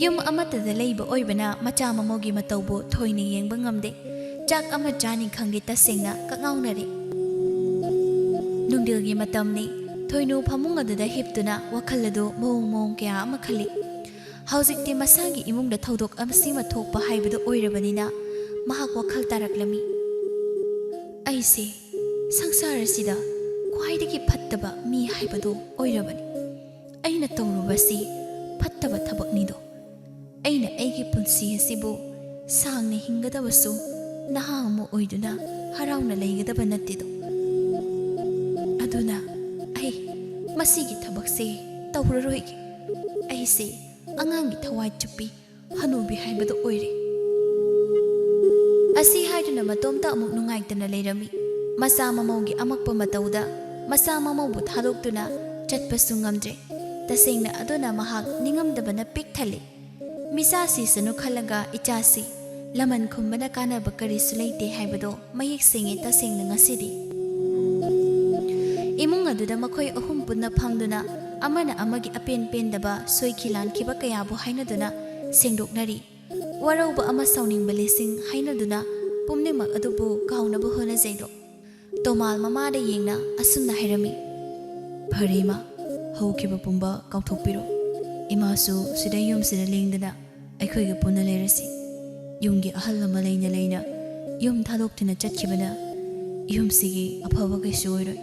ꯌꯨꯝ ꯑꯃꯠꯇꯗ ꯂꯩꯕ ꯑꯣꯏꯕꯅ ꯃꯆꯥ ꯃꯃꯧꯒꯤ ꯃꯇꯧꯕꯨ ꯊꯣꯏꯅ ꯌꯦꯡꯕ ꯉꯝꯗꯦ꯫ ꯆꯥꯛ ꯑꯃ ꯆꯥꯅꯤ ꯈꯪꯗꯦ, ꯇꯁꯦꯡꯅ ꯀꯛꯉꯥꯎꯅꯔꯦ꯫ ꯅꯨꯡꯊꯤꯜꯒꯤ ꯃꯇꯝꯅꯤ꯫ ꯊꯣꯏꯅꯨ ꯐꯃꯨꯡ ꯑꯗꯨꯗ ꯍꯤꯞꯇꯨꯅ ꯋꯥꯈꯜ ꯑꯗꯨ ꯃꯑꯣꯡ ꯃꯑꯣꯡ ꯀꯌꯥ ꯑꯃ ꯈꯜꯂꯤ꯫ ꯍꯧꯖꯤꯛꯇꯤ ꯃꯁꯥꯒꯤ ꯏꯃꯨꯡꯗ ꯊꯧꯗꯣꯛ ꯑꯁꯤꯃ ꯊꯣꯛꯄ ꯍꯥꯏꯕꯗꯨ ꯑꯣꯏꯔꯕꯅꯤꯅ ꯃꯍꯥꯛ ꯋꯥꯈꯜ ꯇꯥꯔꯛꯂꯝꯃꯤ꯫ "ꯑꯩꯁꯦ ꯁꯪꯁꯥꯔ ꯑꯁꯤꯗ ꯈ꯭ꯋꯥꯏꯗꯒꯤ ꯐꯠꯇꯕ ꯃꯤ ꯍꯥꯏꯕꯗꯨ ꯑꯣꯏꯔꯕꯅꯤ꯫ ꯑꯩꯅ ꯇꯧꯔꯨꯕꯁꯤ ꯐꯠꯇꯕ ꯊꯕꯛꯅꯤꯗꯣ꯫ ꯑꯩꯅ ꯑꯩꯒꯤ ꯄꯨꯟꯁꯤ ꯑꯁꯤꯕꯨ ꯁꯥꯡꯅ ꯍꯤꯡꯒꯗꯕꯁꯨ ꯅꯍꯥ ꯑꯃ ꯑꯣꯏꯗꯨꯅ ꯍꯔꯥꯎꯅ ꯂꯩꯒꯗꯕ ꯅꯠꯇꯦꯗꯣ꯫ ꯑꯗꯨꯅ ꯑꯩ ꯃꯁꯤꯒꯤ ꯊꯕꯛꯁꯦ ꯇꯧꯔꯔꯣꯏꯒꯦ꯫ ꯑꯩꯁꯦ ꯑꯉꯥꯡꯒꯤ ꯊꯋꯥꯏ ꯆꯨꯞꯄꯤ ꯍꯅꯨꯕꯤ ꯍꯥꯏꯕꯗꯨ ꯑꯣꯏꯔꯦ꯫ ꯑꯁꯤ ꯍꯥꯏꯗꯨꯅ ꯃꯇꯣꯝꯇ ꯑꯃꯨꯛ ꯅꯨꯡꯉꯥꯏꯇꯅ ꯂꯩꯔꯝꯃꯤ꯫ ꯃꯆꯥ ꯃꯃꯧꯒꯤ ꯑꯃꯛꯄ ꯃꯇꯧꯗ ꯃꯆꯥ ꯃꯃꯧꯕꯨ ꯊꯥꯗꯣꯛꯇꯨꯅ ꯆꯠꯄꯁꯨ ꯉꯝꯗ꯭ꯔꯦ꯫ ꯇꯁꯦꯡꯅ ꯑꯗꯨꯅ ꯃꯍꯥꯛ ꯅꯤꯡꯉꯝꯗꯕꯅ ꯄꯤꯛ ꯊꯜꯂꯤ꯫ ꯃꯤꯆꯥ ꯁꯤꯁꯅꯨ ꯈꯜꯂꯒ ꯏꯆꯥꯁꯤ ꯂꯃꯟ ꯈꯨꯝꯕꯅ ꯀꯥꯟꯅꯕ ꯀꯔꯤꯁꯨ ꯂꯩꯇꯦ ꯍꯥꯏꯕꯗꯣ ꯃꯌꯦꯛ ꯁꯦꯡꯉꯦ ꯇꯁꯦꯡꯅ ꯉꯁꯤꯗꯤ꯫ ꯏꯃꯨꯡ ꯑꯗꯨꯗ ꯃꯈꯣꯏ ꯑꯍꯨꯝ ꯄꯨꯟꯅ ꯐꯝꯗꯨꯅ ꯑꯃꯅ ꯑꯃꯒꯤ ꯑꯄꯦꯟ ꯄꯦꯟꯗꯕ ꯁꯣꯏꯈꯤ ꯂꯥꯟꯈꯤꯕ ꯀꯌꯥꯕꯨ ꯍꯥꯏꯅꯗꯨꯅ ꯁꯦꯡꯗꯣꯛꯅꯔꯤ꯫ ꯋꯥꯔꯧꯕ ꯑꯃ ꯁꯥꯎꯅꯤꯡꯕ ꯂꯤꯁꯤꯡ ꯍꯥꯏꯅꯗꯨꯅ ꯄꯨꯝꯅꯃꯛ ꯑꯗꯨꯕꯨ ꯀꯥꯎꯅꯕ ꯍꯣꯠꯅꯖꯩꯗꯣ꯫ ꯇꯣꯃꯥꯜ ꯃꯃꯥꯗ ꯌꯦꯡꯅ ꯑꯁꯨꯝꯅ ꯍꯥꯏꯔꯝꯃꯤ, "ꯐꯔꯦ ꯏꯃꯥ, ꯍꯧꯈꯤꯕ ꯄꯨꯝꯕ ꯀꯥꯎꯊꯣꯛꯄꯤꯔꯣ꯫ ꯏꯃꯥꯁꯨ ꯁꯤꯗ ꯌꯨꯝꯁꯤꯗ ꯂꯦꯡꯗꯅ ꯑꯩꯈꯣꯏꯒ ꯄꯨꯟꯅ ꯂꯩꯔꯁꯤ꯫ ꯌꯨꯝꯒꯤ ꯑꯍꯜ ꯑꯃ ꯂꯩꯅ ꯂꯩꯅ ꯌꯨꯝ ꯊꯥꯗꯣꯛꯇꯨꯅ ꯆꯠꯈꯤꯕꯅ ꯌꯨꯝꯁꯤꯒꯤ ꯑꯐꯕ ꯀꯩꯁꯨ ꯑꯣꯏꯔꯣꯏ꯫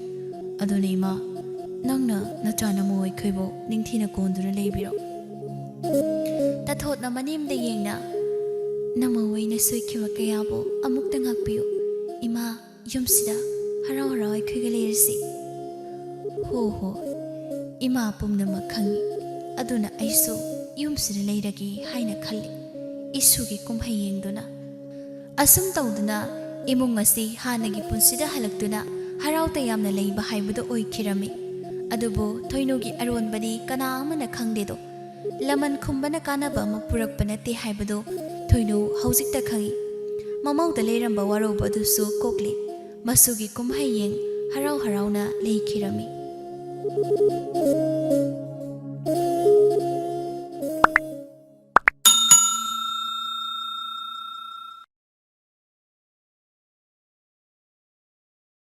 ꯑꯗꯨꯅ ꯏꯃꯥ, ꯅꯪꯅ ꯅꯆꯥ ꯅꯃꯧ ꯑꯩꯈꯣꯏꯕꯨ ꯅꯤꯡꯊꯤꯅ ꯀꯣꯟꯗꯨꯅ ꯂꯩꯕꯤꯔꯣ꯫" ꯇꯥꯊꯣꯠꯅ ꯃꯅꯦꯝꯗ ꯌꯦꯡꯅ, "ꯅꯃꯧ ꯑꯩꯅ ꯁꯣꯏꯈꯤꯕ ꯀꯌꯥꯕꯨ ꯑꯃꯨꯛꯇ ꯉꯥꯛꯄꯤꯌꯨ꯫ ꯏꯃꯥ, ꯌꯨꯝꯁꯤꯗ ꯍꯔꯥꯎ ꯍꯔꯥꯎ ꯑꯩꯈꯣꯏꯒ ꯂꯩꯔꯁꯤ꯫" "ꯍꯣ ꯍꯣ, ꯏꯃꯥ ꯄꯨꯝꯅꯃꯛ ꯈꯪꯏ꯫ ꯑꯗꯨꯅ ꯑꯩꯁꯨ ꯌꯨꯝꯁꯤꯗ ꯂꯩꯔꯒꯦ ꯍꯥꯏꯅ ꯈꯜꯂꯤ", ꯏꯁꯨꯒꯤ ꯀꯨꯝꯍꯩ ꯌꯦꯡꯗꯨꯅ꯫ ꯑꯁꯨꯝ ꯇꯧꯗꯨꯅ ꯏꯃꯨꯡ ꯑꯁꯤ ꯍꯥꯟꯅꯒꯤ ꯄꯨꯟꯁꯤꯗ ꯍꯜꯂꯛꯇꯨꯅ ꯍꯔꯥꯎ ꯇꯌꯥꯝꯅ ꯂꯩꯕ ꯍꯥꯏꯕꯗꯨ ꯑꯣꯏꯈꯤꯔꯝꯃꯤ꯫ ꯑꯗꯨꯕꯨ ꯊꯣꯏꯅꯨꯒꯤ ꯑꯔꯣꯟꯕꯗꯤ ꯀꯅꯥ ꯑꯃꯅ ꯈꯪꯗꯦꯗꯣ꯫ ꯂꯃꯟ ꯈꯨꯝꯕꯅ ꯀꯥꯟꯅꯕ ꯑꯃ ꯄꯨꯔꯛꯄ ꯅꯠꯇꯦ ꯍꯥꯏꯕꯗꯨ ꯊꯣꯏꯅꯨ ꯍꯧꯖꯤꯛꯇ ꯈꯪꯏ꯫ ꯃꯃꯧꯗ ꯂꯩꯔꯝꯕ ꯋꯥꯔꯧꯕ ꯑꯗꯨꯁꯨ ꯀꯣꯛꯂꯤ꯫ ꯃꯁꯨꯒꯤ ꯀꯨꯝꯍꯩ ꯌꯦꯡ ꯍꯔꯥꯎ ꯍꯔꯥꯎꯅ ꯂꯩꯈꯤꯔꯝꯃꯤ꯫